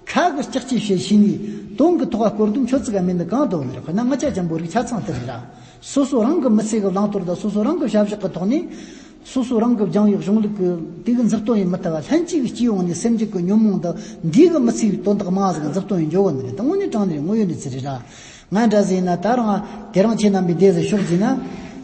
ཁ་གི་ལྕགས་ཀྱི་བཤད་ཤེས་ནས་དོན་གྱི་ཐོག་ག་བསྐོར་དུས་ཁྱོད་ཚིག་ག་མེད་ནི་གང་དུ་ནི་རེད། དཔེར་ན་ང་ཅག་འཇམ་པོ་རིགས་ཆ་ཚང་དེ་རེད་ར། སོ་སོ་རང་གི་མི་ཚེ་གི་བླང་དོར་དང་སོ་སོ་རང་གི་བྱ་བཞག་གི་ཐོག་ནས། སོ་སོ་རང་གིས་སྦྱངས་པའི་གཞུང་ལུགས་ཀྱི་དེ་གི་མཛུབ་སྟོན་ཡེ་མི་ཐུབ་པ་ལྷན་སྐྱེས་ཀྱི་སྤྱི་ཡོངས་ནས་སེམས་རྒྱུད་ཀྱི་ཉོན་མོངས་འདི་འདི་གི་མི་ཚེའི་དོན་དག་མང་ཟིག་གི་མཛུབ་སྟོན་ཡེ་འགྱོ་གི་ནི་རེད། ད་དངོས་གནས་དྲང་གནས་དངོས་ཡོད་གནས་ཚུལ་རེད་ར། ང་འདྲ་ཟིག་ཡིན་ན་ད་རང་དེ་རིང་ཁྱེད་རྣམ་པས་འདི་ཟིག་ཤོད་ཟེར་ན།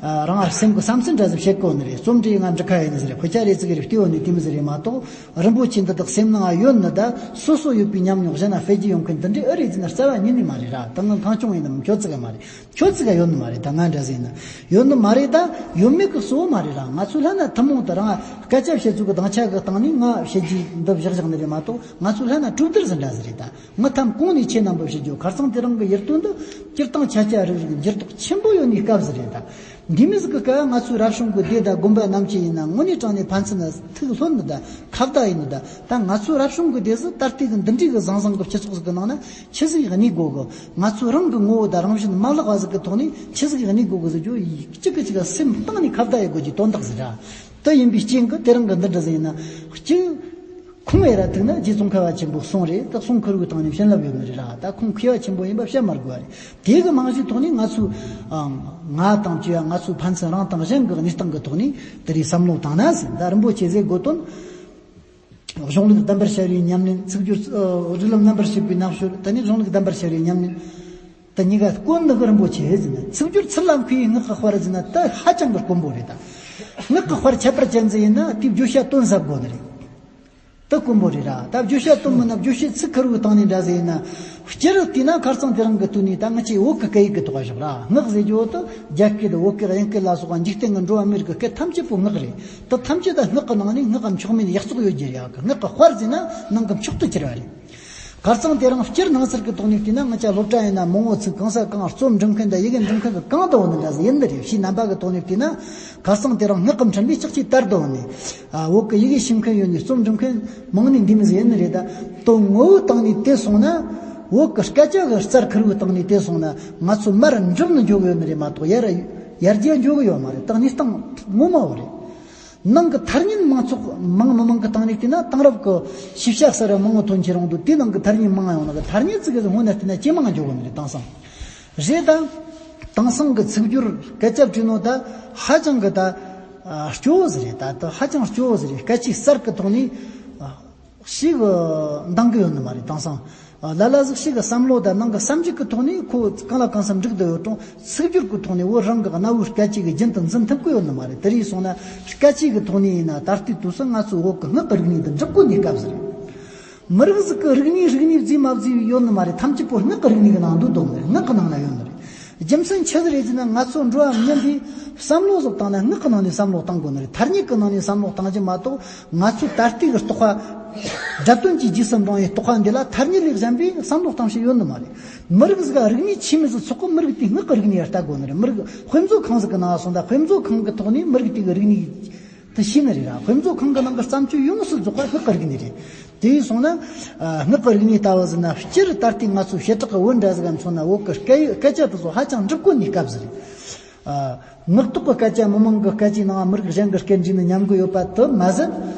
ཨ། རང་སེམས་ཀྱི་བསམ་ཚུལ་འདྲ་ཟིག་བཤད་གོ་ནི་རེད། རྩོམ་འབྲི་ཡེ་ང་འབྲི་ཁ་ཡེ་ནི་ཟིག་རེད། ཁོ་ཆ་རེ་ཙིག་རེ་བལྟས་ཡོད་ནི་དེ་མོ་ཟིག་རེད་མ་གཏོགས། རིན་པོ་ཆེ་འདི་དག་སེམས་ནང་ཡོད་ནི་ད་སོ་སོ་ཡོད་པའི་ཉམས་མྱོང་གཞན་ན་སྤེལ་རྒྱུ་ཡོང་མཁན་འདི་འདྲའི་ཨེ་རེད་ཟེར་ན་རྩ་བ་ཉིད་ནས་མ་རེད་ར། ད་ང་གང་བྱུང་ཡིན་ནམ་ཁྱོད་ཙིག་ག་མ་རེད། ཁྱོད་ཙིག་ག་ཡོད་ནི་མ་རེད། ད་ང་འདྲ་ཟིག་ཡིན་ན་ཡོད་ནི་མ་རེད། ད་ཡོད་མེད་ཀྱི་གཙོ་བོ་མ་རེད་ར། ང་ཚོ་ལྷན་ན་ཐུན་མོང་དུ་རང་སྐད་ཆ་བཤད་ཚུལ་གྱི་སྡིངས་ཆ་གི་སྟེང་ནས་ང་བཤད་རྒྱུ་འདི་བཞག་བཞག་ནི་རེད་མ་གཏོགས། ང་ཚོ་ལྷན་ན་གྲོས་བསྡུར་ཟིག་འདྲ་ཟིག་རེད་ད། མི་ཐམས་གོང་ནས་ཆེ་རྣམ་པར་བཤད་རྒྱུ། ཁ་སང་དེ་རིང་གི་ཡིད་རྟོན་འདི་སྤྱིར་བཏང་ཆ་ཆ་རིག་རིག་འགྱུར་ལྡོག་ཆེན་པོ་ཡོད་ནི་སྐབས་ཟིག་རེད་ད། འདི་མོ་ཟིག་གི་སྐབས་ང་ཚོའི་རབ་བྱུང་གི་སྡེ་དང་དགོན་པ་རྣམས་ཀྱི་ཡིན་ན་དངོས་གནས་དྲང་གནས་ཕན་ཚུན་ན་ཐུགས་ལྷོད་ནི་ད་ཁ་བརྡ་ཡེ་ནི་ད། ད་ང་ཚོའི་རབ་བྱུང་གི་སྡེ་ཟིག་ད་ལྟའི་གི་འདི་འདྲའི་གི་བཟང་བཟང་གི་སྤྱི་ཚོགས་ཟིག་གི་ནང་ན་ཆི་ཟིག་གནས་དགོས་གི། ང་ཚོ་རང་གི་ངོ་བོ་དང་རང་བཞིན་མ་བརླག་པ་ཟིག་གི་ཐོག་ནས་ཆི་ཟིག་གནས་དགོས་གི་ཟེར་རྒྱུ་གཅིག་གིས་གཅིག་ག་སེམས་གཏིང་ནས་ཁ་བརྡ་ཡེ་དགོས་ཀྱི་དོན་དག་ཟིག་ར། དེ་ཡིན་པའི་རྐྱེན་གྱིས་དེ་རིང་གི་འདི་འདྲ་ཟིག་ཡིན་ན་གཅིག་ཁུངས་ཡེ་ར་ཐུག་ན་རྗེ་ཙོང་ཁ་བ་ཆེན་པོའི་གསུང་རེད། ད་གསུང་ཁུར་བོའི་སྟེང་ནས་བྱིན་རླབས་ཡོད་ནི་རེད་ར། ད་ཁུངས་མཁས་པ་ཆེན་པོ་ཡིན་པ་བཤད་མ་དགོས་པ་རེད། དེ་གི་རྨང་གཞིའི་ཐོག་ནས་ང་ཚོས། ཨ། ང་དང་བཅས་པ་ང་ཚོའི་ཕན་ཚུན་རང་དང་གཞན་གྱི་གནས་སྟངས་ཀྱི་ཐོག་ནས་དེ་རིགས་བསམ་བློ་བཏང་ན་ཟེར། ད་རིན་པོ་ཆེ་ཟེར་དགོས་དོན། གཞུང་ལུགས་གདམས་པར་ཤར་བའི་ཉམས་ལེན། ཚིག་སྦྱོར། ཨ། རིགས་ལམ་རྣམ་པར་ཕྱེ་བའི་རྣམ་དཔྱོད། ད་ནི་གཞུང་ལུགས་གདམས་པར་ཤར་བའི་ཉམས་ལེན། ད་གཉིས་ཀ་དཀོན་ནི་གི་རིན་པོ་ཆེ་ཟེར་ན། ཚིག་སྦྱོར་ཚུར་ལ་མཁས་པའི་ངག་གི་དཔལ་ཟེར་ན་ད་ཧ་ཅང་གི་དཀོན་པོ་རེད་ད། ངག་གི་དཔལ་ཁྱད་པར་ཅན་ཟིག་ཡིན་ན་དེའི་བརྗོད་བྱ་དོན་ཟབ་དགོས་ནི་རེད། དེ་དཀོན་པོ་རེད་ར། ད་བརྗོད་བྱ་དོན་མིན་ན་བརྗོད་བྱའི་ཚིག་ཁེར་བོའི་སྟེང་ནས་འདྲ་ཟེར་ཡིན་ན། སྤྱིར་བལྟས་ན་ཁ་རྩང་དེ་རིང་གི་དུས་ནས་ད་ང་ཚོས་བོད་ཀྱི་སྐད་ཡིག་གི་ཐོག་བཞག་ར། སྔགས་ཟེར་རྒྱུ་བོ་དེ་རྒྱ་སྐད་དང་བོད་སྐད་དབྱིན་སྐད་ལ་སོགས་པ་འཇིག་རྟེན་གྱི་འགྲོ་བ་མིའི་རིགས་ཀྱི་སྐད་ཐམས་ཅད་པོ་སྔགས་རེད། དེ་ཐམས་ཅད་ད་སྔགས་ཀྱི་ནང་ནས་སྔགས་ཀྱི་མཆོག་མིན་ཡག་བཙོག་ཡོད་རྒྱུ་རེད། སྔགས་ཀྱི་དཔལ་ཟེར་ན་ནང་གི་མཆོག་ཏུ་གྱུར་པ་རེད། ཁ་རྩང་དེ་རིང་སྤྱིར་ནང་གསར་གྱི་ཐོག་ནས་བལྟས་ན། ང་ཚོ་སློབ་གྲྭ་ཡིན་ན་མང་བོ་ཚིག་གང་ས་གང་རྩོམ་འབྲི་མཁན་དང་ཡི་གེ་འབྲི་མཁན་གྱི་གང་དུ་འོང་ནི་འདྲ་ཟིག་ཡིན་ནི་རེད། ཕྱིའི་རྣམ་པ་གི་ཐོག་ནས་བལྟས་ན། ཁ་རྩང་དེ་རིང་སྔགས་ཀྱིས་འཕྲིན་པའི་ལྕགས་ཀྱུའི་དར་དུ་འོང་ནི། ཨ། བོད་ཀྱི་ཡི་གེ་ཤེས་མཁན་ཡོད་ནི་རྩོམ་འབྲི་མཁན་མང་ནི་འདི་མོ་ཟིག་ཡིན་ནི་རེད། ད་དོན་ངོ་བོའི་སྟེང་ནས་བལྟས་སོང་ན། བོད་ཀྱི་སྐད་ཆ་གི་རྩལ་ཁེར་བོའི་སྟེང་ནས་བལྟས་སོང་ན། ང་ཚོ་མར་འགྲིབ་ནས་འགྱོ་གི་ཡོད་ནི་རེད་མ་གཏོགས། ཡར་ཡར་རྒྱས་འགྱོ་གི་ཡོད་མ་རེད། ད་གནས་སྟངས་ངོ་མ་བོ་རེད། ནང་གི་ཐ་སྙད་མང་ཚོགས་མང་མི་མང་གི་སྟེང་ནས་བལྟས་ན། དེང་རབས་ཀྱི་ཤེས་བྱ་གསར་བ་མང་བོ་ཐོན་ཁྱེར་ཡོང་དུས། དེའི་ནང་གི་ཐ་སྙད་མང་ཡོང་ན། གི་ཐ་སྙད་ཅིག་གི་སྔོན་ནས་བལྟས་ན་ཇེ་མང་འགྱོ་གི་ནི་རེད། དེང་སང་རེད། ད་དེང་སང་གི་ཚིག་སྦྱོར་སྐད་ཆ་བྲིས་ནོ་ད་ཧ་ཅང་གི་ད་ཨ་སྐྱོ་བོ་ཟིག་རེད། ད་ད་ཧ་ཅང་སྐྱོ་བོ་ཟིག་རེད། སྐད་ཆའི་གསར་གི་ཐོག་ནས་ཨ་ཞིག་འདང་གི་ཡོད་ནི་མ་རེད། དེང་སང་ལ་ལ་ཟིག་ཞིག་གི་བསམ་བློ་དང་ནང་གི་བསམ་གཞིག་གི་ཐོག་ནས་ཁོ་གང་ལ་གང་འཚམ་འགྲིག་བསྡད་ཡོད་ཀྱང་། ཚིག་སྦྱོར་གི་ཐོག་ནས་བོད་རང་གི་གནའ་བོའི་སྐད་ཅིག་གི་རྒྱུན་དུ་འཛིན་ཐུབ་ཀྱི་ཡོད་ནི་མ་རེད། དེ་རེད་སོང་ན་སྐད་ཅིག་གི་ཐོག་ནས་ཡིན་ན། ད་ལྟའི་དུས་སུ་ང་ཚོའི་བོད་ཀྱི་སྔགས་ཀྱི་རིག་གནས་འདི་འགྲུབ་དགོས་ནི་སྐབས་ཟིག་རེད། མི་རིགས་ཟིག་གི་རིག་གནས་རིག་གནས་བརྫིས་མ་བརྫིས་ཡོད་ནི་མ་རེད། ཐམས་ཅད་པོ་སྔགས་ཀྱི་རིག་གནས་ཀྱི་ནང་འདུས་འདུག་ནི་རེད། སྔགས་ཀྱི་ནང་ན་ཡོད་ནི་རེད། རྒྱུ་མཚན་ཆི་ཟིག་རེད་ཟེར་ན། ང་ཚོ་འགྲོ་བ་མི་ཡིན་པས་བསམ་བློ་ཟིག་བཏང་ན་སྔགས་ཀྱི་ནང་ནས་བསམ་བློ་བཏང་དགོས་ནི་རེད། ཐ་སྙད་ཀྱི་ནང་ནས་བསམ་བློ་བཏང་རྒྱུ་མ་གཏོགས། ང་ཚོའི་ད་ལྟའི་གི་རྟོག་པ། སྒྲ་དོན་གྱི་རྗེས་སུ་འབྲང་བའི་རྟོག་པ་འདི་ལ་ཐ་སྙད་ལས་གཞན་པའི་བསམ་བློ་བཏང་ཤེས་ཡོད་ནི་མ་རེད། མི་རིགས་ཟིག་ག་རིག་གནས་ཆེ་མི་ཟིག་ཚོགས་གི། མི་རིགས་དེའི་སྔགས་ཀྱི་རིག་གནས་ལ་ལྟ་དགོས་ནི་རེད། མི་རིགས་དཔེ་མཛོད་ཁང་ཟིག་གི་ནང་སོང་ད། དཔེ་མཛོད་ཁང་གི་ཐོག་ནས་མི་རིགས་དེ་གི་རིག་གནས་དེ་ཤེས་ནི་རེད་ར། དཔེ་མཛོད་ཁང་གི་ནང་གི་བརྩམས་ཆོས་ཡོངས་སུ་རྫོགས་པ་སྔགས་ཀྱི་རིག་གནས་རེད། དེ་ཡིན་སོང་ན། ཨ། སྔགས་ཀྱི་རིག་གནས་ལྟ་བུ་ཟིན་ན། སྤྱིར་ད་ལྟའི་ང་ཚོའི་བྱེ་བྲག་གི་བོད་འདྲ་ཟིག་ག་མཚོན་ན། བོད་ཀྱི་སྐད་ཡིག་སྐད་ཆ་དེ་ཚོ་ཧ་ཅང་འགྲུབ་དགོས་ནི་སྐབས་ཟིག་རེད། ཨ། ངག་ཐོག་གི་སྐད་ཆ་མི་མང་གི་སྐད་ཆའི་ནང་མི་རིགས་གཞན་གྱི་སྐད་འདྲེས་ནས་ཉམས་ཀྱི་ཡོད་པ་དེ་མ་ཟད།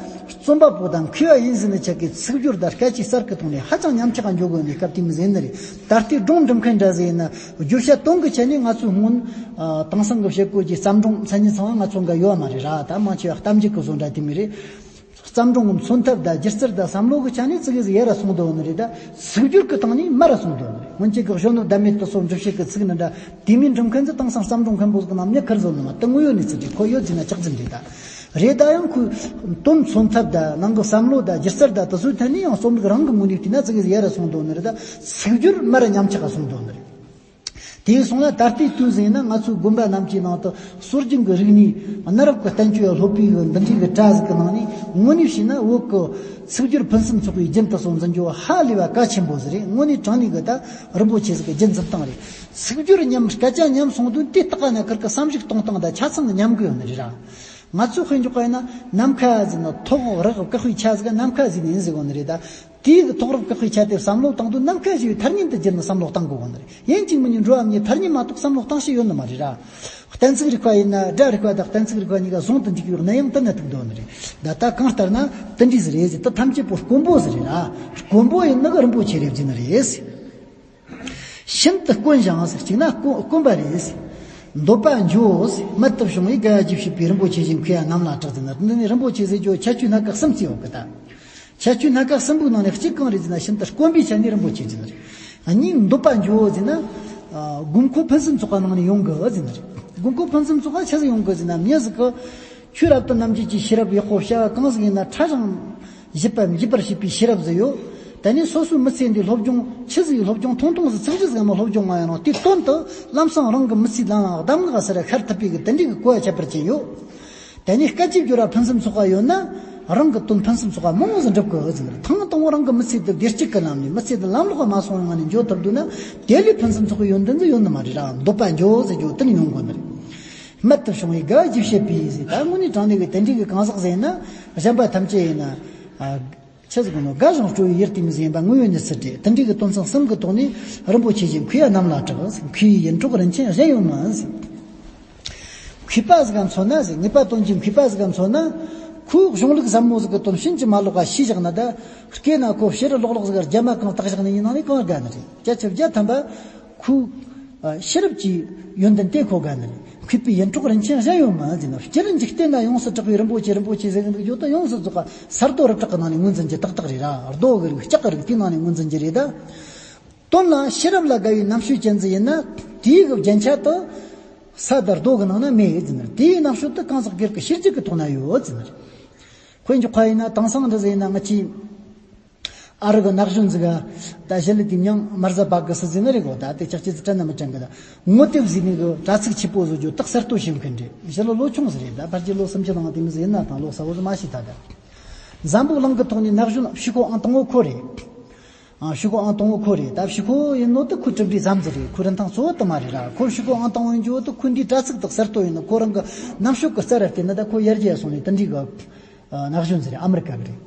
རྩོམ་པ་པོ་དང་མཁས་པ་ཡིན་ཟེར་ནི་ཆ་གི་ཚིག་སྦྱོར་དང་སྐད་ཆའི་གསར་གྱི་ཐོག་ནས་ཧ་ཅང་ཉམས་ཆག་འགྱོ་དགོས་ནི་སྐབས་དེ་མོ་ཟིག་ཡིན་ནི་རེད། ད་ལྟའི་སྒྲུང་འབྲི་མཁན་འདྲ་ཟིག་ཡིན་ན། བརྗོད་བྱ་དོན་གྱི་ཆ་ནས་ང་ཚོའི་སྔོན། ཨ། དེང་སང་གི་བྱེད་སྒོ་གི་བརྩམས་སྒྲུང་མཚན་ཉིད་ཚང་བ་ང་ཚོ་འགའ་ཡོད་མ་རེད་ར། ད་མང་ཆེ་བ་གཏམ་རྒྱུད་གི་བཟོ་འདྲ་དེ་མོ་རེད། བརྩམས་སྒྲུང་གི་མཚོན་ཐབས་དང་སྒྱུ་རྩལ་དང་བསམ་བློ་གི་ཆ་ནས་ཙི་གེ་ཟིག་ཡར་ར་སོང་འདུག་ནི་རེད། ད་ཚིག་སྦྱོར་གི་སྟེང་ནས་མར་ར་སོང་འདུག་ནི་རེད། སྔོན་ཆད་གི་གཞོན་ནུ་ཟླ་མེད་དུ་སོགས་འགྲེལ་བཤད་གི་ཚིག་ནི་འདྲ། དེ་མིན་འབྲི་མཁན་ཚོ་དེང་སང་བརྩམས་སྒྲུང་མཁན་པོ་ཟིག་གི་ནང་མྱི་ཁེར་བཟོ་ནི་མ། དེ་དངོས་ཡོད་གནས་ཚུལ་རེད། ཁོ་ཡོད་ཟེར་ན་ཆགས་ཟིན་རེད། ད་རེད། ད་ཡང་ཁོའི་དོན་མཚོན་ཐབས་དང་ནང་གི་བསམ་བློ་དང་སྒྱུ་རྩལ་དང་དེ་ཚོའི་ཐད་ནས་ཡང་རྩོམ་རིག་རང་གི་ངོས་ནས་བལྟས་ན་ཙི་གེ་ཟིག་ཡར་ར་སོང་འདུག་ནི་རེད། ད་ཚིག་སྦྱོར་མར་ར་ཉམས་ཆག་ག་སོང་འདུག་ནི་རེད། དེ་སོང་ན་ད་ལྟའི་དུས་ཟིན་ན་ང་ཚོའི་དགོན་པ་རྣམས་ཀྱི་ནང་དུ་སྲོལ་རྒྱུན་གྱི་རིག་གནས། གནའ་རབས་ཀྱི་བསྟན་བཅོས་སློབ་དཔེ་གི་འདི་འདྲའི་གི་གྲྭ་ཟིག་གི་ནང་ནས་དངོས་གནས་བྱས་ན་བོད་ཀྱི་ཚིག་སྦྱོར་ཕུན་སུམ་ཚོགས་པའི་རྒྱུན་དུ་སོང་འཛིན་རྒྱུ་ཧ་ལས་པ་གལ་ཆེན་པོ་ཟིག་རེད། དངོས་གནས་དྲང་གནས་གི་ད་རིན་པོ་ཆེ་ཟིག་གི་རྒྱུན་འཛིན་སྟངས་རེད། ཚིག་སྦྱོར་ཉམས། སྐད་ཆ་ཉམས་སོང་དུས་དེ་ལྟ་ག་ན་ཁུར་གི་བསམ་གཞིག་གཏོང་སྟངས་དང་ཆ་ཚང་གི་ཉམས་གི་ཡོད་ནི་རེད་ར། ང་ཚོས་དཔེ་འཇོག་པ་ཡིན་ན་ནམ་མཁའ་ཟེར་ན། ཐོག་རགས་བཀག་པའི་ཆ་ཟིག་ནམ་མཁའ་ཟེར་ནི་ཡིན་ཟེར་གོ་ནི་རེད། ད་དེའི་གི་ཐོག་རགས་བཀག་པའི་ཆ་དེ་བསམ་བློ་བཏང་དུས་ནམ་མཁའ་ཞེས་པའི་ཐ་སྙད་དེ་བརྒྱུད་ནས་བསམ་བློ་བཏང་དགོས་གོ་ནི་རེད། ཡིན་གཅིག་མིན་གཉིས་འགྲོ་བ་མིའི་ཐ་སྙད་མ་གཏོགས་བསམ་བློ་བཏང་ཤེས་ཡོད་ནི་མ་རེད་ར། གཏན་ཚིགས་རིག་པ་ཡིན་ན། སྒྲ་རིག་པ་དང་གཏན་ཚིགས་རིག་པ་གཉིས་ཀ་ཟུང་དུ་འཇུག་པའི་གནད་ཡང་དེ་ན་ཐུག་འདུག་ནི་རེད། ད་ལྟ་གང་ལྟར་ན་དེ་འདྲ་ཟིག་རེད་ཟེར། དེ་ཐམས་ཅད་པོ་དཀོན་པོ་ཟིག་རེད་ར། དཀོན་པོ་ཡིན་ནི་གི་རིན་པོ་ཆེ་རེད་ཟེར་ནི་རེད། ཤིན་ཏུ་དཀོན་ཞིང་ཟེར། གཅིག་ན་དཀོན་དཀོན་པ་རེད་ཟེར། འདོད་པ་འཇོ་ཟེར། རྨད་དུ་བྱུང་བའི་དགའ་བ་ཇི་སྙེད་པའི། རིན་པོ་ཆེ་ཞིག་མཁས་པ་རྣམས་ལ་གྲགས་ཟེར་ན། འདི་ནི་རིན་པོ་ཆེ་ཟེར་རྒྱུ་ཁྱད་ཆོས་སྣ་ཁ་གསུམ་ཅིག་ཡོད་གི། ད་ཁྱད་ཆོས་སྣ་ཁ་གསུམ་པོའི་ནང་ནས་གཅིག་གང་རེད་ཟེར་ན། ཤིན་ཏུ་དཀོན་པའི་ཆ་ནས་རིན་པོ་ཆེ་ཟེར་ནི་རེད། གཉིས་འདོད་པ་འཇོ་ཟེར་ན། ཨ། དགོས་མཁོ་ཕུན་སུམ་ཚོགས་པ་ནང་ནས་ཡོང་གི་ཟེར་ནི་རེད། དགོས་མཁོ་ཕུན་སུམ་ཚོགས་པ་ཆི་ཟིག་ཡོང་གི་ཟེར་ན། མྱི་ཟིག་གི་ཆོས་རབ་ཏུ་རྣམ་འབྱེད་ཀྱི་ཤེས་རབ་ཡག་པོ། བྱ་བ་གང་ཟིག་ཡིན་ན་ཕྲ་ཞིང་ཞིབ་པ་འབྱེད་པར་བྱེད་པའི་ཤེས་རབ་ཟིག་ཡོད། དེ་ནས་སོ་སོའི་མི་ཚེ་འདིའི་སློབ་སྦྱོང་ཆི་ཟིག་ཡིན། སློབ་སྦྱོང་ཐུང་ཐུང་ཟིག་ཚིག་གཅིག་ཟིག་གམ་སློབ་སྦྱོང་མ་ཡིན་རུང་དེའི་དོན་དུ་ལམ་སང་རང་གི་མི་ཚེའི་ལམ་ལ་གདམས་ངག་ཟེར་ར་ཤར་ཐུབ་པའི་གི་དེ་འདྲའི་གི་གོ་བ་ཁྱད་པར་ཅན་ཡོད། དེ་ནས་སྐད་ཅིག་སྦྱོར་བ་ཕུན་སུམ་ཚོགས་པ་ཡོད་ན་རང་གི་དོན་ཕུན་སུམ་ཚོགས་པ་མང་བོ་ཟིག་འགྲུབ་གི་ཟེར་ནི་རེད། ཐེངས་དང་པོ་རང་གི་མི་ཚེ་འདི་བདེ་སྐྱིད་ཀྱི་ལམ་ནས། མི་ཚེ་འདི་ལམ་ལོག་པ་མ་སོང་བའི་ངང་ནས་འགྱོ་ཐུབ་འདུག་ན། དེ་ལས་ཕུན་སུམ་ཚོགས་པའི་ཡོན་ཏན་ཟིག་ཡོད་ནི་མ་རེད་ར། འདོད་པ་འཇོ་ཟེར་རྒྱུ་དེ་ནས་ཡོང་དགོས་ནི་རེད། རྨད་དུ་བྱུང་བའི་དགའ་བ་ཇི་སྙེད་པའི་ཟེར། ད་དངོས་གནས་དྲང་གནས་ཀྱི་དེ་འདྲའི་གི་གང་ཟག་ཟིག་ཡིན་ན། གཞན་པ་ཐམས་ཅད་ཡིན་ན། ཨ། ཆི་ཟིག་གོ་ནོ། དགའ་ཞིང་སྤྲོ་བའི་ཡུལ་དེ་མོ་ཟིག་ཡིན་པ་དངོས་ཡོད་གནས་ཚུལ་རེད། དེ་འདྲའི་གི་དོན་ཚན་གསུམ་གི་ཐོག་ནས་རིན་པོ་ཆེ་ཞིག་མཁས་པ་རྣམས་ལ་གྲགས་ཟེར། མཁས་པའི་ཡིད་འཕྲོག་རིན་ཆེན་གཞན་ཡོད་མིན་ཟེར། མཁས་པ་ཟིག་ག་མཚོན་ན་ཟེར། ངེས་པ་དོན་གྱི་མཁས་པ་ཟིག་ག་མཚོན་ན། ཁོའི་གཞུང་ལུགས་ཟབ་མོ་ཟིག་གི་དོན་ཕྱིན་ཅི་མ་ལོག་ག་ཤེས་བཞག་ན། ད་སྐྱེས་ན་ཁོ་ཕྱི་རུ་ལོག་ལོག་ཟིག་ག་རྒྱ་མ་གང་བཏགས་བཞག་ནི་ཡིན་ནང་ནས་གང་དགའ་ནི་རེད། བརྒྱ་ཆ་བརྒྱ་ཐམ་པ་ཁོའི་ཨ་ཤེས་རབ་ཀྱི་ཡོན་ཏན་དེ་ཁོ་དགའ་ནི་རེད། མཁས་པའི་ཡིད་འཕྲོག་རིན་ཆེན་གཞན་ཡོད་མིན་ཟེར་ན། སྤྱིར་འཇིག་རྟེན་ན་ཡོངས་སུ་གྲགས་པའི་རིན་པོ་ཆེ་རིན་པོ་ཆེ་ཟེར་གི་འདུག་རྒྱུ་དེ་ཡོངས་སུ་རྫོགས་པ་ས་རྡོ་རི་བྲག་གི་ནང་ནས་ངོས་འཛིན་རྒྱུ་ཏག་ཏག་རེད་ར། རྡོ་གི་རིགས་ལྕགས་གི་རིགས་དེའི་ནང་ནས་ངོས་འཛིན་རྒྱུ་རེད། ད་དོན་ལ་ཤེས་རབ་ལ་དགའ་བའི་རྣམ་དཔྱོད་ཅན་ཟིག་ཡིན་ན། དེའི་གི་རྒྱན་ཆ་དེ་ས་དང་རྡོ་གི་ནང་ན་མེད་ཟེར་ནི་རེད། དེའི་རྣམ་དཔྱོད་དེ་གང་ཟག་སྒེར་གྱི་ཤེས་རྒྱུད་ཀྱི་ཐོག་ན་ཡོད་ཟེར་ནི་རེད། དཔེ་འཇོག་པ་ཡིན་ན་དེང་སང་འདི་ཟིག་ཡིན་ན། ང་ཆོས་ ཨ་རི་གི་ན་གཞོན་ཟིག་ག་ད་ཞི་ལི་དེ་མྱང་མར་ཟ་བག་གི་སི་ཟིན་ནི་རེད་གོ། ད་དེ་ཅག་ཅི་ཙི་དྲན་ན་མི་དྲན་གི། ད་ངོ་དེབ་ཟིན་ནི་གི་དྲ་ཚིགས་ཆེ་པོ་བཟོ་རྒྱུ་དག་གསར་གཏོད་བྱེད་མཁན་རེད། ཞི་ལི་ལོ་ཆུང་ཟིག་རེད། ད་ཕལ་ཆེར་ལོ་སུམ་ཅུ་ནང་དེ་མི་ཟིག་ཡིན་ན་ཐང་ལོ་གསལ་བོ་ཟིག་མ་ཤེས། ད་ད་འཛམ་བུ་གླིང་གི་ཐོག་ནས་ན་གཞོན་ཕྱུག་པོ་ཨང་དང་བོ་ཁོ་རེད། ཨ་ཕྱུག་པོ་ཨང་དང་བོ་ཁོ་རེད། ད་ཕྱུག་པོ་ཡིན་ནོ་དེ་ཁོའི་གྲུབ་འབྲས་ཙམ་ཟིག་རེད། ཁོའི་རིན་ཐང་གཙོ་བོ་དེ་མ་རེད་ར། ཁོ་ཕྱུག་པོ་ཨང་དང་བོ་ཡིན་རྒྱུ་བོ་དེ་ཁོའི་འདིའི་དྲ་ཚིགས་དག་གསར་གཏོད་ཡིན་ནོ། ཁོ་རང་གི་ནམ་ཕྱོགས་གི་རྩ་ར་བལྟས་ན་ད་ཁོ་ཡར་རྒྱས་སོང་ནས་དེ་འདྲའི་གི་ན་གཞོན་ཟིག་རེད། ཨ་མི་རི་ཀ་གི་རེད།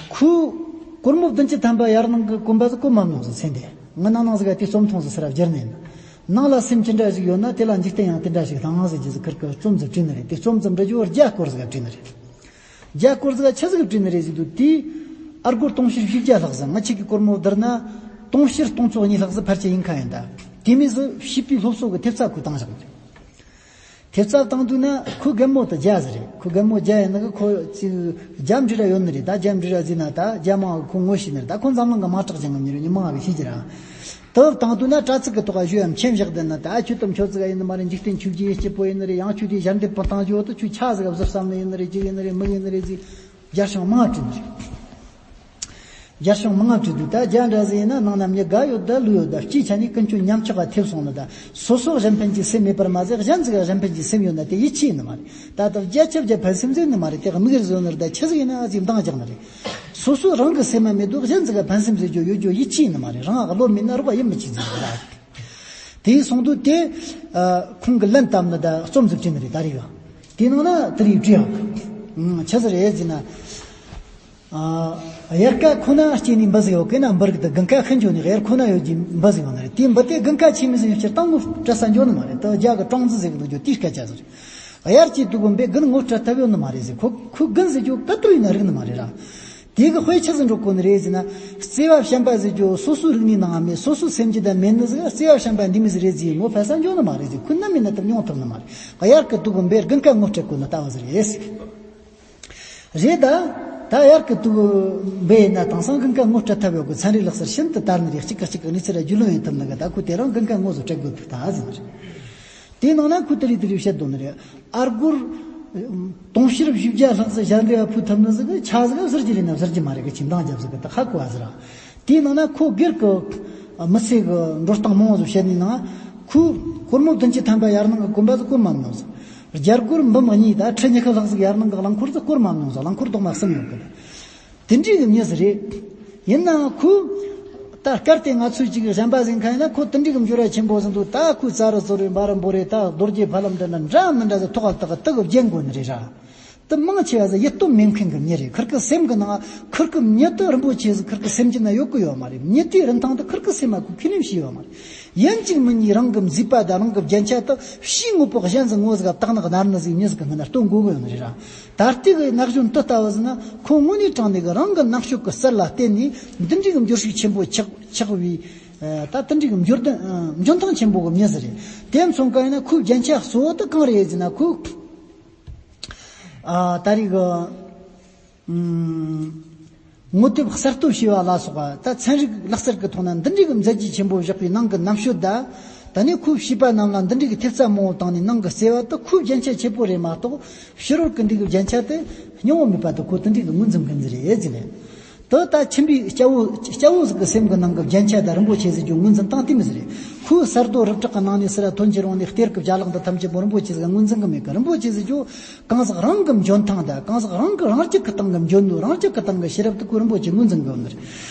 ཁོས་སྒོར་མོ་བདུན་ཅུ་ཐམ་པ་ཡར་ནང་གི་གོན་པ་ཟིག་གོན་མ་མྱོང་ཟིག་ཚེ་འདི། ང་ནང་ནང་ཟིག་ག་དེ་རྩོམ་ཐུང་ཟིག་སེ་ར་བསྒྱུར་ནས་ནི། ནང་ལ་སེམས་ཅི་འདྲ་ཞིག་ཡོད་ན་དེ་ལ་འཇིག་རྟེན་ཡང་དེ་འདྲ་ཞིག་ལྷང་ལྷང་ཟིག་རྒྱུ་ཟིག་ཁིར་གི་རྩོམ་ཟིག་བྲིས་ནི་རེད། དེ་རྩོམ་ཟིག་འབྲི་རྒྱུ་བརྒྱ་སྐོར་ཟིག་བྲིས་ནི་རེད། བརྒྱ་སྐོར་ཟིག་ཆི་ཟིག་བྲིས་ནི་རེད་ཟེར་དུས་དེ་ཨ་སྒོར་དུང་ཕྱུར་བཞི་བརྒྱ་ལྷག་ཟིག་ང་ཆིག་གི་སྒོར་མོ་བསྡུར་ན་དུང་ཕྱུར་སྟོང་ཚོ་གཉིས་ལྷག་ཟིག་ཕལ་ཆེར་ཡིན་ཁ་ཡིན། ད་དེ་མོ་ཟིག་བྱིས་པའི་སློབ་གསོ་གི་ཐེབས་རྩ་ཁོས་བཏང་བཞག་ནི་རེད། ཐེབས་རྩ་བཏང་དུས་ན་ཁོའི་རྒན་མོ་དེ་རྒྱ་ཟིག་རེད། ཁོའི་རྒན་མོ་རྒྱ་ཡིན་ནི་གི་ཁོ་ཅིག་རྒྱ་འབྲི་ར་ཡོད་ནི་རེད། ད་རྒྱ་འབྲི་ར་ཟེར་ན་ད་རྒྱ་མང་གི་ཁོ་ངོ་ཤེས་ནི་རེད། ད་ཁོ་འཛམ་གླིང་གི་མིང་གྲགས་ཅན་གི་མྱི་རེད། མྱི་མང་གི་ཤེས་ཀྱི་ར། དེ་བཏང་དུས་ན་དྲ་ཚིགས་གི་ཐོག་ག་ཞུ་ཡ་མཆན་བཞག་བསྡད་ན། ད་ཨ་ཁྱོད་དེ་ཁྱོད་ཙི་ག་ཡིན་ནི་མ་རེད། འཇིག་རྟེན་ཆོས་བརྒྱད་ཡེ་སྐྱིད་པོ་ཡིན་ནི་རེད། ཡང་ཁྱོད་དེ་ཞལ་འདེབས་པོ་བཏང་རྒྱུ་དེ་ཁྱོད་ཆ་ཟིག་ག་བཟི་བསམ་ནི་ཡིན་ནི་རེད། ཅི་ཡིན་ནི་རེད། མི་ཡིན་ནི་རེད་ཟེར། རྒྱ་གཞུང་མང་བྲིས་འདུག་རྒྱ་གཞུང་མང་བྲིས་འདུག་ད་རྒྱ་འདྲ་ཟིག་ཡིན་ན་ནང་ན་མྱི་དགའ་ཡོད་ད་ལོས་ཡོད་ད་སྤྱིའི་ཆ་ནས་ཀུན་སྤྱོད་ཉམས་ཆག་ག་ཐེབས་སོང་ནི། ད་སོ་སོ་གཞན་ཕན་གྱི་སེམས་མེད་པར་མ་ཟད་གཞན་ཟིག་ག་གཞན་ཕན་གྱི་སེམས་ཡོད་ན་དེ་ཡིད་ཆེས་ནི་མ་རེད། ད་ལྟ་བརྒྱ་ཆ་བརྒྱ་ཕན་སེམས་ཟེར་ནི་མ་རེད། དེ་དམིགས་ཡུལ་བཟོ་ནི་རེད། ད་ཆི་ཟིག་ཡིན་ན་ཨ་ཙི་འདང་རྒྱག་ནི་རེད། སོ་སོ་རང་གི་སེམས་མ་མེད་དུ་གཞན་ཟིག་ག་ཕན་སེམས་ཟེར་རྒྱུ་ཡོད་རྒྱུ་ཡིད་ཆེས་ནི་མ་རེད། རང་ག་བློ་མེད་ན་རོགས་ཡིད་མི་ཆེས་ཟིག་རེད། དེ་སོང་དུས་དེ་ཨ་ཁོང་གི་ལན་བཏབ་ནི་ད་རྩོམ་ཟིག་བྲིས་ནི་རེད། ད་རེས་ཡ་དེའི་ནང་ན་དེ་རིགས་བྲིས་ཡོད། ཆི་ཟིག་རེད་ཟེར་ན། ཨ། དབྱར་ཁ་ཁོ་ན་སྐྱེས་ནས་འབུ་ཟིག་ཡོད་གི་ན་འབུ་རིགས་དེ་དགུན་ཁ་ཤི་འགྱོ་ནས་དབྱར་ཁོ་ན་ཡོད་ཀྱི་འབུ་ཟིག་ཡོད་ནི་རེད། དེའི་འབུ་དེ་དགུན་ཁ་ཆེ་མི་ཟིག་ཡོད་ཕྱིར་ད་ངོ་སྤྲད་ས་འགྱོ་ནི་མ་རེད། དེ་རྒྱ་གི་ཀྲང་ཙི་ཟེར་གི་འདུག་རྒྱུ་དེའི་སྐད་ཆ་ཟིག་རེད། དབྱར་གྱི་དུས་གི་འབུ་དགུན་ངོ་སྤྲད་ཐུབ་ཡོད་ནི་མ་རེད་ཟེར། ཁོ་ཁོ་དགུན་ཟེར་རྒྱུ་ག་དུས་ཡིན་ན་རིག་ནི་མ་རེད་ར། དེ་གི་དཔེ་ཆི་ཟིག་འགྲོ་གོ་ནི་རེད་ཟེར་ན། བརྩེ་བ་བྱམས་པ་ཟེར་རྒྱུ་སོ་སོའི་རིག་གནས་ནང་མེད། སོ་སོའི་སེམས་རྒྱུད་དང་མེད་ནི་ཟིག་བརྩེ་བ་བྱམས་པ་འདི་མོ་ཟིག་རེད་ཟེར་ངོ་ཕན་ས་འགྱོ་ནི་མ་རེད་ཟེར། ཁོ་ནམ་ཡིན་ན་དེ་མྱོང་ཐུབ་ནི་མ་རེད། དབྱར་གི་དུས་གི་འབུ་དགུན་ཁ་ངོ་སྤྲད་གོ་ནི་ལྟ་བུ་ཟིག་རེད། རེད་ད། ད་དབྱར་གི་དུས་འབུ་ཡིན་ན་དེང་སང་དགུན་ཁ་ངོ་སྤྲད་ཐབས་ཡོད་གི། ཚན་རིག་ལག་རྩལ་ཤིན་ཏུ་དར་ནི་རེད། གཅིག་གི་གཅིག་གི་གནས་ཚུལ་ར་རྒྱུས་ལོན་ཡེད་ཐུབ་ནི་གི། ད་ཁོ་དེ་རིང་དགུན་ཁ་ངོ་ཟིག་སྤྲད་དགོས་ཐུག་ད་ཟེར་ནི་རེད། དེའི་ནང་ན་ཁོ་དེ་རིགས་དེ་རིགས་བཤད་དོ་ནི་རེད། ཨ་སྒོར་དུང་ཕྱུར་བཞི་བརྒྱ་ལྷག་ཙམ་ཞལ་འདེབས་ཕུལ་ཐུབ་ནི་ཟིག་གི་ཆ་ཟིག་ག་བཟི་རྒྱུ་རེད་ན་བཟི་རྒྱུ་མ་རེད་གི། ཅིག་འདང་རྒྱབ་ཟིག་གི་ད་ཧ་གོ་བ་ཟིག་ར། དེའི་ནང་ན་ཁོ་སྒེར་གི་མི་ཚེ་གི་འགྲོ་སྟངས་མང་བོ་ཟིག་བཤད་ནི་ནང་། ཁོས་སྒོར་མོ་བདུན་ཅུ་ཐམ་པ་ཡར་ནང་གི་གོན་པ་ཟིག་གོན་མ་མྱོང་ཟིག་རྒྱ་སྒོར་འབུམ་གཉིས་དང་ཁྲི་ཉི་ཤུ་ལྷག་ཟིག་ཡར་ནང་གི་རླངས་འཁོར་ཟིག་བསྐོར་མ་མྱོང་ཟིག་རླངས་འཁོར་རྡོག་མ་གསུམ་ཡོད་གི། དེ་འདྲའི་གི་མྱི་ཟིག་རེད། ཡིན་ནའང་ཁོས་ད་སྐབས་དེ་ང་ཚོས་ཅིག་གཞན་པ་ཟིག་ཁ་ཡིན་ན་ཁོ་དེ་འདྲའི་གི་འབྱོར་བ་ཆེན་པོ་ཟིག་འདུག་ད་ཁོས་ཙ་རི་ཙོ་རེ་འབའ་རི་འབོ་རེ་ད་རྡོ་རྗེ་ཕ་ལམ་འདྲ་ན་འདྲ་མི་འདྲ་ཟིག་ཐོག་ལ་དག་དུ་གི་བརྒྱན་དགོས་ནི་རེད་ར། དེ་མང་ཆེ་བ་ཟིག་ཡིད་རྟོན་མེད་མཁན་གི་མྱི་རེད། ཁིར་གི་སེམས་གི་ནང་ཁིར་གི་མྱི་དེ་རིན་པོ་ཆེ་ཟིག་ཁིར་གི་སེམས་རྒྱུད་ན་ཡོད་གི་ཡོད་མ་རེད། མྱི་དེའི་རིན་ཐང་དེ་ཁིར་གི་སེམས་མ་ཁོས་ཁས་ལེན་བྱས་ཡོད་མ་རེད། ཡིན་གཅིག་མིན་གཉིས་རང་གི་མཛེས་པ་དང་རང་གི་རྒྱན་ཆ་དེ་ཕྱིའི་དངོས་པོ་གཞན་ཟིག་ངོ་ཟིག་ག་བཏགས་ནག་ནར་ནི་ཟིག་མྱི་ཟིག་གི་སྔུན་ན་སྟོན་དགོས་གི་ཡོད་ནི་རེད་ར། ད་ལྟའི་གི་ན་གཞོན་དེ་ལྟ་བུ་ཟིག་ན་ཁོ་དངོས་གནས་དྲང་གནས་གི་རང་གི་ནང་ཆོས་གི་རྩལ་ལ་བརྟེན་ནས་འདི་འདྲའི་གི་འབྱོར་ཕྱུག་ཆེན་པོ་ཆགས་ཆགས་པའི་ད་དེ་འདྲའི་གི་འབྱོར་ལྡན་འཇོན་ཐང་ཆེན་པོ་གི་མྱི་ཟིག་རེད། དེ་མཚོན་གི་ཡིན་ན་ཁོའི་རྒྱན་ཆ་གཙོ་བོ་དེ་གང་རེད་ཟེར་ན། ཁོས་ཨ་ད་རེས་གི་ཨུམ། ངོ་དེབ་གསར་གཏོད་བྱས་པ་ལ་སོགས་པ། ད་ཚན་རིག་ལག་རྩལ་གྱི་ཐོག་ན་འདི་འདྲའི་གི་མཛད་རྗེས་ཆེན་པོ་བཞག་པའི་ནང་གི་རྣམ་དཔྱོད་དང་། ད་ནི་ཁོའི་བྱིས་པ་རྣམས་ལ་འདི་འདྲའི་གི་ཐེབས་རྩ་མང་བོ་བཏང་ནས་ནང་གི་བརྩེ་བ་དེ་ཁོའི་རྒྱན་ཆ་ཆེ་པོ་རེད་མ་གཏོགས། ཕྱི་རོལ་གྱི་འདི་གི་རྒྱན་ཆ་དེ་སྙིང་བོ་མེད་པ་དེ་ཁོ་དེ་འདྲའི་གི་ངོས་འཛིན་མཁན་ཟིག་རེད་ཟེར་ནས། དེ་ད་ཁྱིམ་པའི་སྐྱ་བོ་སྐྱ་བོ་ཟིག་གི་སེམས་གི་ནང་གི་རྒྱན་ཆ་དང་རིན་པོ་ཆེ་ཟེར་རྒྱུ་ངོས་འཛིན་སྟངས་དེ་མོ་ཟིག་རེད། ཁོའི་གསར་རྡོ་རི་བྲག་གི་ནང་ནས་སི་ར་ཐོན་གྱི་རུང་ནས་གཏེར་གྱི་བྱ་གླག་འདི་ཐམས་ཅད་པོ་རིན་པོ་ཆེ་ཟིག་ག་ངོས་འཛིན་གི་མེད་གི། རིན་པོ་ཆེ་ཟེར་རྒྱུ་གང་ཟག་རང་གི་འཇོན་ཐང་དང་གང་ཟག་རང་གི་རང་རྒྱུད་ཀྱི་སྟེང་གི་འཇོན་ནུས། རང་རྒྱུད་ཀྱི་སྟེང་གི་ཤེས་རབ་དེ་ཁོས་རིན་པོ་ཆེ་ངོས་འཛིན་གི་ཡོད་ནི་རེད།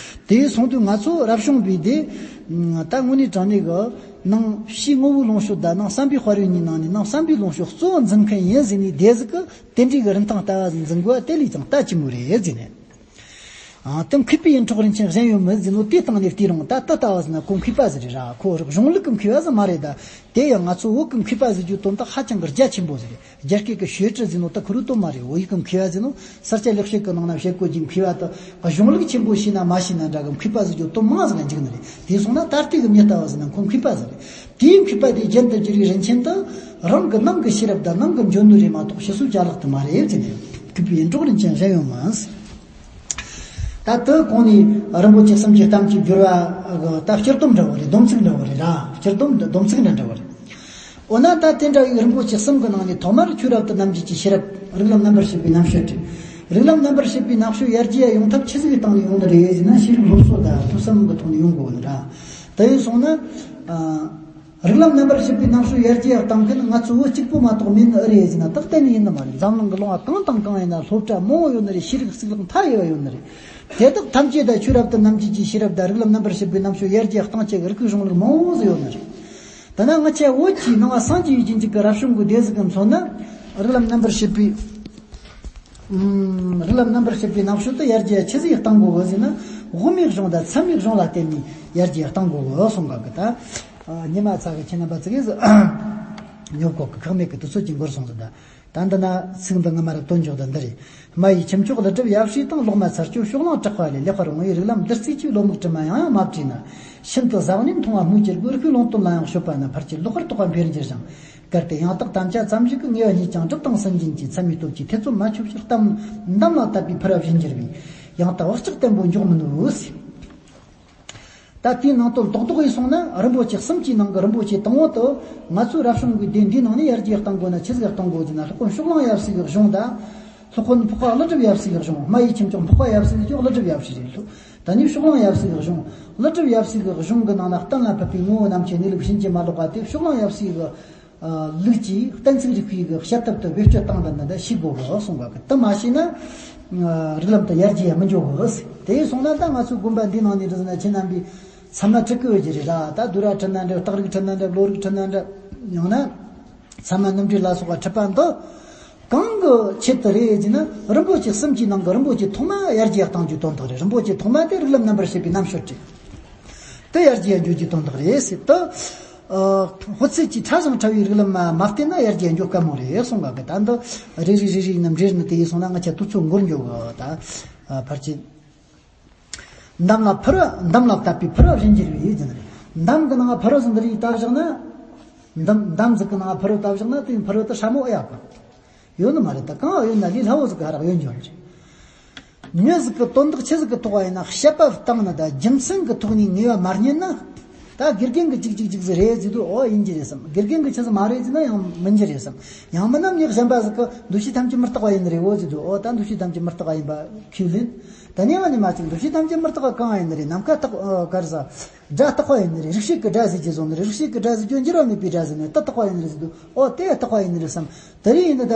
དེ་སོང་དུས་ང་ཚོ་རབ་བྱུང་པའི་དེ་ད་དངོས་གནས་དྲང་གནས་གི་ནང་ཕྱིའི་ངོ་བོའི་ལོངས་སྤྱོད་དང་ནང་བསམ་པའི་དཔལ་ཡོན་གཉིས་ནང་ནས་ནང་བསམ་པའི་ལོངས་སྤྱོད་གཙོ་བོ་འཛིན་མཁན་ཡིན་ཟེར་ནས་བསྡད་ཟིག་གི། དེ་འདྲའི་གི་རིན་ཐང་ལྟ་བ་ཟིག་འཛིན་དགོས་པ་དེ་ལས་ཀྱང་ལྟ་ཅི་མོ་རེད་ཟེར་ནས། ཨ་དེ་མཁས་པའི་ཡིད་འཕྲོག་རིན་ཆེན་གཞན་ཡོད་མོད་ཟེར་ནོ་དེ་སྟེང་ནས་བལྟས་རུང་ད་ལྟ་ལྟ་བ་ཟེར་ན་ཁོ་མཁས་པ་ཟིག་རེད་ར། ཁོ་རིག་གཞུང་ལུགས་ཀྱི་མཁས་པ་ཟིག་མ་རེད་ད། དེ་ཡང་ང་ཚོ་བོད་ཀྱི་མཁས་པ་ཟེར་རྒྱུ་དོན་དག་ཧ་ཅང་གི་རྒྱ་ཆེན་པོ་ཟིག་རེད། རྒྱ་སྐད་ཀྱི་学者ཟེར་ནོ་ད་ཁོ་རང་དོན་མ་རེད། བོད་ཡིག་གི་མཁས་པ་ཟེར་ནོ་ས་སྐྱ་ལེགས་བཤད་ཀྱི་ནང་ན་བཤད་གོ་རྒྱུའི་མཁས་པ་ད། གཞུང་ལུགས་ཆེན་པོ་ཤེས་ན་མ་ཤེས་ན་འདྲ་གི་མཁས་པ་ཟེར་རྒྱུ་དོན་མང་ཟིག་ག་འཇུག་ནི་རེད། དེ་སོང་ན་ད་ལྟའི་གི་མྱི་ལྟ་བ་ཟེར་ན་ཁོ་མཁས་པ་ཟིག་རེད། དེའི་མཁས་པ་དེ་རྒྱན་དུ་གྱུར་བའི་རིན་ཆེན་དེ་རང་གི་ནང་གི་ཤེས་རབ་དང་ནང་གི་འཇོན་ནུས་རེད་མ་གཏོགས་ཕྱི་སོའི་ཅ་ལག་དེ་མ་རེད་ཟེར་ནས། མཁས་པའི་ཡིད་འཕྲོག་རིན་ཆེན་གཞན་ཡོད་མིན། ད་དེ་གོང་ནས་རིན་པོ་ཆེ་གསུམ་གྱི་གཏམ་གྱི་བསྒྱུར་བ་གི་ད་སྤྱིར་སྡོམ་འདྲ་བོ་རེད། སྡོམ་ཚིག་འདྲ་བོ་རེད་ར། སྤྱིར་སྡོམ་འདི་སྡོམ་ཚིག་འདྲ་འདྲ་བོ་རེད། འོ་ན་ད་དེ་འདྲ་བའི་རིན་པོ་ཆེ་གསུམ་གི་ནང་ནས་ཐོག་མར་ཆོས་རབ་ཏུ་རྣམ་འབྱེད་ཀྱི་ཤེས་རབ། རིགས་ལམ་རྣམ་པར་ཕྱེ་བའི་རྣམ་དཔྱོད་དེ། རིགས་ལམ་རྣམ་པར་ཕྱེ་བའི་རྣམ་དཔྱོད་ཡར་རྒྱས་ཡོང་ཐབས་ཆི་ཟིག་གི་སྟེང་ནས་ཡོང་ནི་རེད་ཟེར་ན། ཤེས་རིག་སློབ་གསོ་དང་ཐོས་བསམ་གྱི་ཐོག་ནས་ཡོང་དགོས་ནི་ར། དེ་ཡིན་སོང་ན། ཨ། རིགས་ལམ་རྣམ་པར་ཕྱེ་བའི་རྣམ་དཔྱོད་ཡར་རྒྱས་གཏང་མཁན་ང་ཚོ་བོད་གཅིག་པོ་མ་གཏོགས་མིན་ནི་ཨེ་རེད་ཟེར་ན། ཏག་ཏན་ཡིན་ནི་མ་རེད། འཛམ་གླིང་གི་ལུང་བ་གང་དང་གང་ཡིན་ན་སློབ་གྲྭ་མང་བོ་ཡོད་ནི་རེད། ཤེས་རིག་གཙུག་ལག་མཐའ་ཡས་པ་ཡོད་ནི་རེད། དེ་དག་ཐམས་ཅད་དང་ཆོས་རབ་ཏུ་རྣམ་འབྱེད་ཀྱི་ཤེས་རབ་དང་རིགས་ལམ་རྣམ་པར་ཕྱེ་བའི་རྣམ་དཔྱོད་ཡར་རྒྱས་གཏང་བྱེད་ཀྱི་རིག་པའི་གཞུང་ལུགས་མང་བོ་ཟིག་ཡོད་ནི་རེད། ད་ནི་ང་ཆོ་བོད་ཀྱི་ནང་བ་སངས་རྒྱས་པའི་རྒྱུན་གཅིག་གི་རབ་བྱུང་གི་སྡེ་ཟིག་གི་མཚོན་ན། རིགས་ལམ་རྣམ་པར་ཕྱེ་བའི། ཨུམ། རིགས་ལམ་རྣམ་པར་ཕྱེ་བའི་རྣམ་དཔྱོད་དེ་ཡར་རྒྱས་ཆི་ཟིག་གཏང་དགོས་གི་ཟེར་ན། དབུ་མའི་གཞུང་དང་ཚད་མའི་གཞུང་ལ་བརྟེན་ནས་ཡར་རྒྱས་གཏང་དགོས་གི་གསུང་གི་གི། ད་ཉི་མ་ཚ་གི་ཁྱེད་རྣམ་པ་ཚོ་གིས་ཉོབ་གོ་གི། ཁག་མེད་གི་དུས་ཚོད་ཀྱི་འགོར་སོང་ཟིག། ད་ད་འདི་ན་ཚིག་འདི་ངོ་མ་ར་དོན་འཇོག་ད་འདི་རེད། སྨྲ་ཡི་ཁྱུ་མཆོག་ཀླུ་སྒྲུབ་ཡབ་སྲས་དང་། སློབ་མ་ཚར་གཅོད་ཕྱོགས་གླང་གྲགས་པ་ལས། ལེགས་པར་འོང་བའི་རིགས་ལམ་འདི་རྩིས་ཀྱིས། བློ་མིག་དྲི་མ་ཡང་ཡང་མ་བྲིས་ན། ཤིན་ཏུ་ཟབ་ནས་མཐོང་བ་སྨོས་ཅི་དགོས། རིགས་པའི་ལུང་དོན་ལ་ཡང་དཔྱོད་པ་ན། ཕལ་ཆེར་ལོག་པར་རྟོག་པ་འཕེལ་འགྱུར་ཞིང་། གལ་ཏེ་ཡང་དག་དམ་བཅའ་ཙམ་ཞིག་གིས། ངེས་པ་རྙེད་ཀྱང་སྒྲུབ་དང་ཟིན་རྒྱུན་གྱི། ཚད་མའི་སྟོབས་ཀྱིས་ཐེ་ཚོམ་མ་ཆོད་ཕྱིར། གཏམ་འདམ་ལ་བཏབ་པའི་ཕུར་བུ་བཞིན་འགྱུར་བས། ཡང་དག་བག་ཆགས་བརྟན་པོ་འཇོག་མིན་ནོ། ད་དེའི་ནང་དོན་རྡོག་རྡོག་ཡིན་སོང་ན། རིན་པོ་ཆེ་གསུམ་གྱི་ནང་གི་རིན་པོ་ཆེ་དང་པོ་དེ། ང་ཚོའི་རབ་བྱུང་གི་སྡེ་འདིའི་ནང་ནས་ཡར་རྒྱས་གཏང་དགོས་ན་ཆི་ཟིག་གཏང་དགོས་ཟེར་ན། སློབ་དཔོན་ཕྱོགས་གླང་ཡབ་སྲས་ཀྱི་གཞུང་དང་། སློབ་དཔོན་འཕགས་པ་ཀླུ་སྒྲུབ་ཡབ་སྲས་ཀྱི་གཞུང་། སྨྲ་ཡི་ཁྱུ་མཆོག་འཕགས་པ་ཡབ་སྲས་ཀྱི་ཀླུ་སྒྲུབ་ཡབ་སྲས་རེད། ད་ནི་ཕྱོགས་གླང་ཡབ་སྲས་ཀྱི་གཞུང་། ཀླུ་སྒྲུབ་ཡབ་སྲས་ཀྱི་གཞུང་གི་ནང་ན་གཏན་ལ་ཕབ་པའི་ངོ་བོ་རྣམ་མཁྱེན། གནས་ལུགས་ཕྱིན་ཅི་མ་ལོག་པ་དེ་ཕྱོགས་གླང་ཡབ་སྲས་ཀྱི་ལུགས་ཀྱིས་གཏན་ཚིགས་རིག་པའི་གི་བཤད་ཐབས་དེ་བེད་སྤྱོད་བཏང་བ་འདི་འདྲ་ཤེས་དགོས་གི་གསུང་གི་གི། དེ་མ་ཤེས་ན་རིགས་ལམ་དེ་ཡར་རྒྱས་མི་འགྱོ་གི། དེ་སོང་ན་ད་ང་ཚོའི་དགོན་པ་འདིའི་ནང་ནས་འདྲ་ཟེར་ན། ཁྱེད་རྣམ་པས་ཚད་མ་ཁྲིད་གི་ཡོད་ཀྱི་རེད་ར། ད་སྡོམ་ར་ཁྲིད་ན་འདྲ། རྟགས་རིགས་ཁྲིད་ན་འདྲ། བློ་རིག་ཁྲིད་ན་འདྲ། ཡང་ན་ཚད་མ་རྣམ་འགྲེལ་ལ་སོགས་པ་ཁྲིད་པ་འདི་གང་གི་ཆེད་དུ་རེད་ཟེར་ན། རིན་པོ་ཆེ་གསུམ་གྱི་ནང་གི་རིན་པོ་ཆེ་ཐོག་མ་ཡར་རྒྱས་གཏང་རྒྱུའི་དོན་དག་རེད། རིན་པོ་ཆེ་ཐོག་མ་དེ་རིགས་ལམ་རྣམ་པར་ཕྱེ་བའི་རྣམ་དཔྱོད་རེད། དེ་ཡར་རྒྱས་འགྱོ་རྒྱུའི་དོན་དག་རེད་ཟེར་དུས། ཨ། དཔེ་ཚད་ཀྱིས་ཕྲ་ཞིང་ཕྲ་བའི་རིགས་ལམ་མ་མ་བསྟེན་ན་ཡར་རྒྱས་འགྱོ་དཀའ་མོ་རེད་གསུང་གི་གི། ད་འདི་རེ་རེ་རེ་རེ་ཡིན་ན་འབྲེལ་ནི་དེ་ཡིན་སོང་ན་ང་ཆོ་དུས་ཚོད་འགོར་འགྱོ་གི། ད་ཨ་ཕར་ཆེ། འདམ་ལ་ཕུར་བུ། འདམ་ལ་བཏབ་པའི་ཕུར་བུ་བཞིན་འགྱུར་བས་ཟེར་ནི་རེད། འདམ་གི་ནང་ཕུར་བུ་ཟིག་འདི་རིགས་བཏབ་བཞག་ན། འདམ་འདམ་ཟིག་གི་ནང་ཕུར་བུ་བཏབ་བཞག་ན། དེའི་ཕུར་བུ་དེ་སྲ་མོ་ཨེ་ཡག་གི་ཡོད་ནི་མ་རེད། ད་གང་ཡོད་ན་ལས་སླ་བོ་ཟིག་ག་རག་ཡོད་འགྱོ་ནི་རེད། མྱི་ཟིག་གི་དོན་དག་ཆི་ཟིག་གི་ཐོག་ཡིན་ན་དཔྱད་པ་བཏང་ན། ད་རྒྱུ་མཚན་གི་ཐོག་ནས་ངེས་པ་མ་རྙེད་ན། ད་དགེ་རྒན་གྱིས་ཅིག་ཅིག་ཅིག་ཟིག་རེད་ཟེར་དུས། ཨོ་ཡིན་གྱི་རེད་བསམ། དགེ་རྒན་གྱིས་ཆི་ཟིག་མ་རེད་ཟེར་ན་ཡང་མིན་གྱི་རེད་བསམ། ཡང་མིན་ན་མྱི་གཞན་པ་ཟིག་གིས་འདུ་བྱེད་ཐམས་ཅད་མི་རྟག་པ་ཡིན་ནི་རེད་འོ་ཟེར་དུས། ཨོ་ད་འདུ་བྱེད་ཐམས་ཅད་མི་རྟག་པ་ཡིན་པ་ཁས་ལེན། ད་ནི་ཡང་ནི་མ་ཅིག་འདུ་བྱེད་ཐམས་ཅད་མི་རྟག་པ་གང་ཡིན་ནི་རེད། ནམ་མཁའ་རྟག་ག་རེ་ཟ། སྒྲ་རྟག་པ་ཡིན་ནི་རེད། རིག་བྱེད་ཀྱི་སྒྲ་ཟེར་རྒྱུ་བཟོ་ནི་རེད། རིག་བྱེད་ཀྱི་སྒྲ་ཟེར་རྒྱུ་འགྱུར་བ་མེད་པའི་སྒྲ་ཟེར་ནི་དེ་རྟག་པ་ཡིན་ནི་རེད་ཟེར་དུས། ཨོ་དེ་རྟག་པ་ཡིན་ནི་རེད་བསམ། དེ་རིགས་ཡིན་ནི་ད་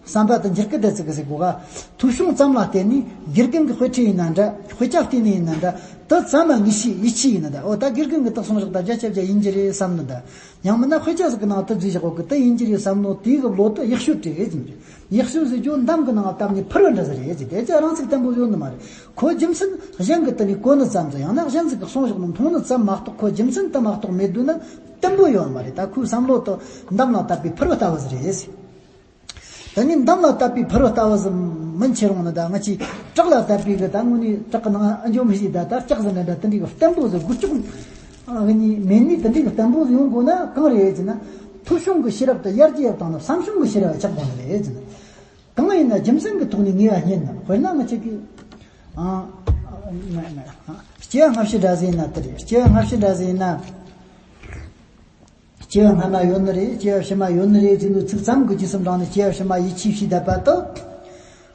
བསམ་པ་དེ་འགྱུར་གི་བསྡད་ཚིག་གི་ཟེར་གོ་ག། ཐོས་བྱུང་ཙམ་ལ་བརྟེན་ནས་དགེ་རྒན་གྱི་དཔེ་ཁྲིད་ཡིན་ན་འདྲ། དཔེ་ཆ་བལྟས་ནས་ཡིན་ན་འདྲ། དེ་ཙམ་མ་ངེས་ཤེས་ཡིད་ཆེས་ཡིན་ན་འདྲ། ཨོ་ད་དགེ་རྒན་གྱིས་དེ་གསུངས་བཞག་ད་བརྒྱ་ཆ་བརྒྱ་ཡིན་གྱི་རེད་བསམ་ནི་འདྲ། ཡང་མིན་ན་དཔེ་ཆ་ཟིག་གི་ནང་དེ་བྲིས་བཞག་གོ་གི། དེ་ཡིན་གྱི་རེད་བསམ་ནོ་དེའི་གི་བློ་དེ་ཡག་ཤོས་དེ་རེད་ཟེར་ནི་རེད། ཡག་ཤོས་ཟེར་རྒྱུ་འདམ་གི་ནང་བཏབ་ནས་ཕུར་བུ་འདྲ་ཟིག་རེད་ཟེར། དེ་ཅི་རང་ཚིག་བརྟན་པོ་ཡོད་ནི་མ་རེད། ཁོ་རྒྱུ་མཚན་གཞན་གྱིས་དེ་ནས་གོ་ནི་ཙམ་དང་། ཡང་ན་གཞན་ཟིག་གིས་གསུངས་བཞག་ནོ་མཐོང་ནི་ཙམ་མ་གཏོགས། ཁོ་རྒྱུ་མཚན་དེ་མ་གཏོགས་མེད་དུས་ན་བརྟན་པོ་ཡོད་མ་རེད། ད་ཁོའི་བསམ་བློ་དེ་འདམ་ལ་བཏབ་པའི་ཕུར་བུ་ལྟ་བུ་ཟིག་རེད་ཟེར། ད་ནི་འདམ་ལ་བཏབ་པའི་ཕུར་བུ་ལྟ་བུ་ཟིག་མིན། ཁྱེད་རང་ནི་ད་ང་ཆོའི་བྲག་ལ་བཏབ་པའི་གི། ད་དངོས་གནས་བྲག་གི་ནང་ཨ་འཇོམས་ཤིག་ད་ད་ལྕགས་ཟིག་འདྲ་འདྲ་དེ་འདྲའི་གི་བརྟན་པོ་ཟིག་སྒུལ་ལྕོག་ཨ་གི་ནི་མེད་ནི་དེ་འདྲའི་གི་བརྟན་པོ་ཟིག་ཡོང་དགོས་ན་གང་རེད་ཟེར་ན། ཐོས་བྱུང་གི་ཤེས་རབ་དེ་ཡར་རྒྱས་བཏང་ན་བསམ་བྱུང་གི་ཤེས་རབ་ཆག་དགོས་ནི་རེད་ཟེར་ན། གང་ཡིན་ན་རྒྱུ་མཚན་གྱི་ཐོག་ནས་ངེས་པ་རྙེད་ན། དཔེར་ན་ང་ཆོ་གི་ཨ་ཨ་ཨ་སྐྱེ་བ་སྔ་ཕྱི་འདྲ་ཟིག་ཡིན་ན་དེ་རེད། སྐྱེ་བ་སྔ་ཕྱི་འདྲ་ཟིག་ཡིན་ན། སྐྱེ་བ་སྔ་མ་ཡོད་ནི་རེད། སྐྱེ་བ་ཕྱི་མ་ཡོད་ནི་རེད་ཟེར་ནས་ཚིག་ཙམ་གྱི་རྗེས་སུ་འབྲངས་ནས་སྐྱེ་བ་ཕྱི་མ་ཡིད་ཆེས་བྱས་བསྡད་པ་དེ།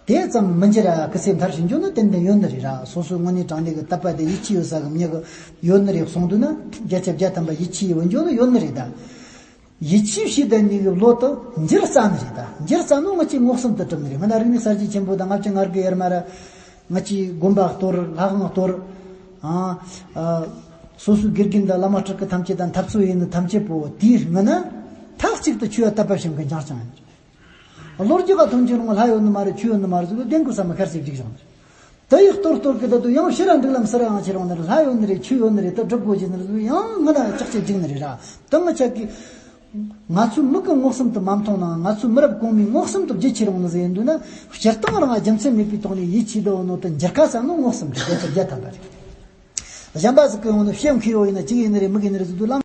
དེ་ཙམ་མི་འགྱུར་ར། སྐུ་ཚེ་མཐར་ཕྱིན་རྒྱུ་ནི་ཏན་ཏན་ཡོད་ནི་རེད་ར། སོ་སོའི་དངོས་གནས་དྲང་གནས་ཀྱི་དད་པ་དེ་ཡིད་ཆེས་ཡོད་ས་གི་མྱི་གི་ཡོད་ནི་རེད་གསུངས་དུས་ན། བརྒྱ་ཆ་བརྒྱ་ཐམ་པ་ཡིད་ཆེས་ཡོད་རྒྱུ་ནི་ཡོད་ནི་རེད་ད། ཡིད་ཆེས་བྱས་བསྡད་ནི་གི་བློ་དེ་འགྱུར་རྩ་ནི་རེད་ད། འགྱུར་རྩ་ནོ་ང་ཆོས་མངོན་སུམ་དུ་གྲུབ་ནི་རེད། སྔོན་ན་རིག་གནས་གསར་བརྗེ་ཆེན་པོ་དང་ལྔ་བཅུ་ང་དགུ་ཡར་མར་ང་ཆོས་དགོན་པ་གཏོར། ལྷ་ཁང་གཏོར། ཨ་ཨ་སོ་སོའི་དགེ་རྒན་དང་བླ་མ་སྤྲུལ་སྐུ་ཐམས་ཅད་དང་འཐབ་རྩོད་ཡིན་ནི་ཐམས་ཅད་པོ་དེའི་སྔོན་ན་མཐའ་གཅིག་ཏུ་ཆོས་ལ་དད་པ་བྱེད་མཁན་རྐྱང་རྐྱང་ཡིན། བློ་རྒྱུགས་ལ་ཐོན་གྱི་རུང་ལྷ་ཡོད་ནི་མ་རེད། ཆོས་ཡོད་ནི་མ་རེད་ཟེར་དུས་བདེན་དགོས་ས་མི་ཁར་ཟིག་བསྒྲིགས་བཞག་ནི་རེད། དེ་ཡི་གཏོར་གཏོར་གི་ད་དུང་ཡང་ཕྱིར་ར་འབྲུག་ལམ་སུ་ར་ཡང་ཁྱེར་ཡོང་ནི་རེད། ལྷ་ཡོད་ནི་རེད། ཆོས་ཡོད་ནི་རེད། དེ་སྒྲུབ་དགོས་ཀྱི་ནི་རེད། ཡང་ང་ལ་ལྕག་ཅིག་བསྒྲིགས་ནི་རེད་ར། དེ་ང་ཆོ་གིས་ང་ཚོའི་མིག་གིས་མངོན་སུམ་དུ་མ་མཐོང་ནའང་ང་ཚོའི་མི་རབས་གོང་མས་མངོན་སུམ་དུ་བརྗོད་ཁྱེར་ཡོང་ནི་ཟིག་ཡིན་དུས་ན། སྤྱིར་བཏང་རང་རྒྱུ་མཚན་མེད་པའི་ཐོག་ནས་ཡིད་ཆེས་བསྡད་ཡོད་ནོ་དེ་འགྱུར་ཁ་ཟ་ནོ་མངོན་སུམ་རེད། བརྒྱ་ཆ་བརྒྱ་ཐམ་པ་རེད། གཞན་པ་ཟིག་གིས་ཡོང་ནི་ཕྱི་ཡང་ཁུར་ཡོང་ཡིན་ན་གཅིག་ཡིན་ནི་རེད། མིག་ཡིན་ནི་རེད་ཟེར་དུས་ལམ།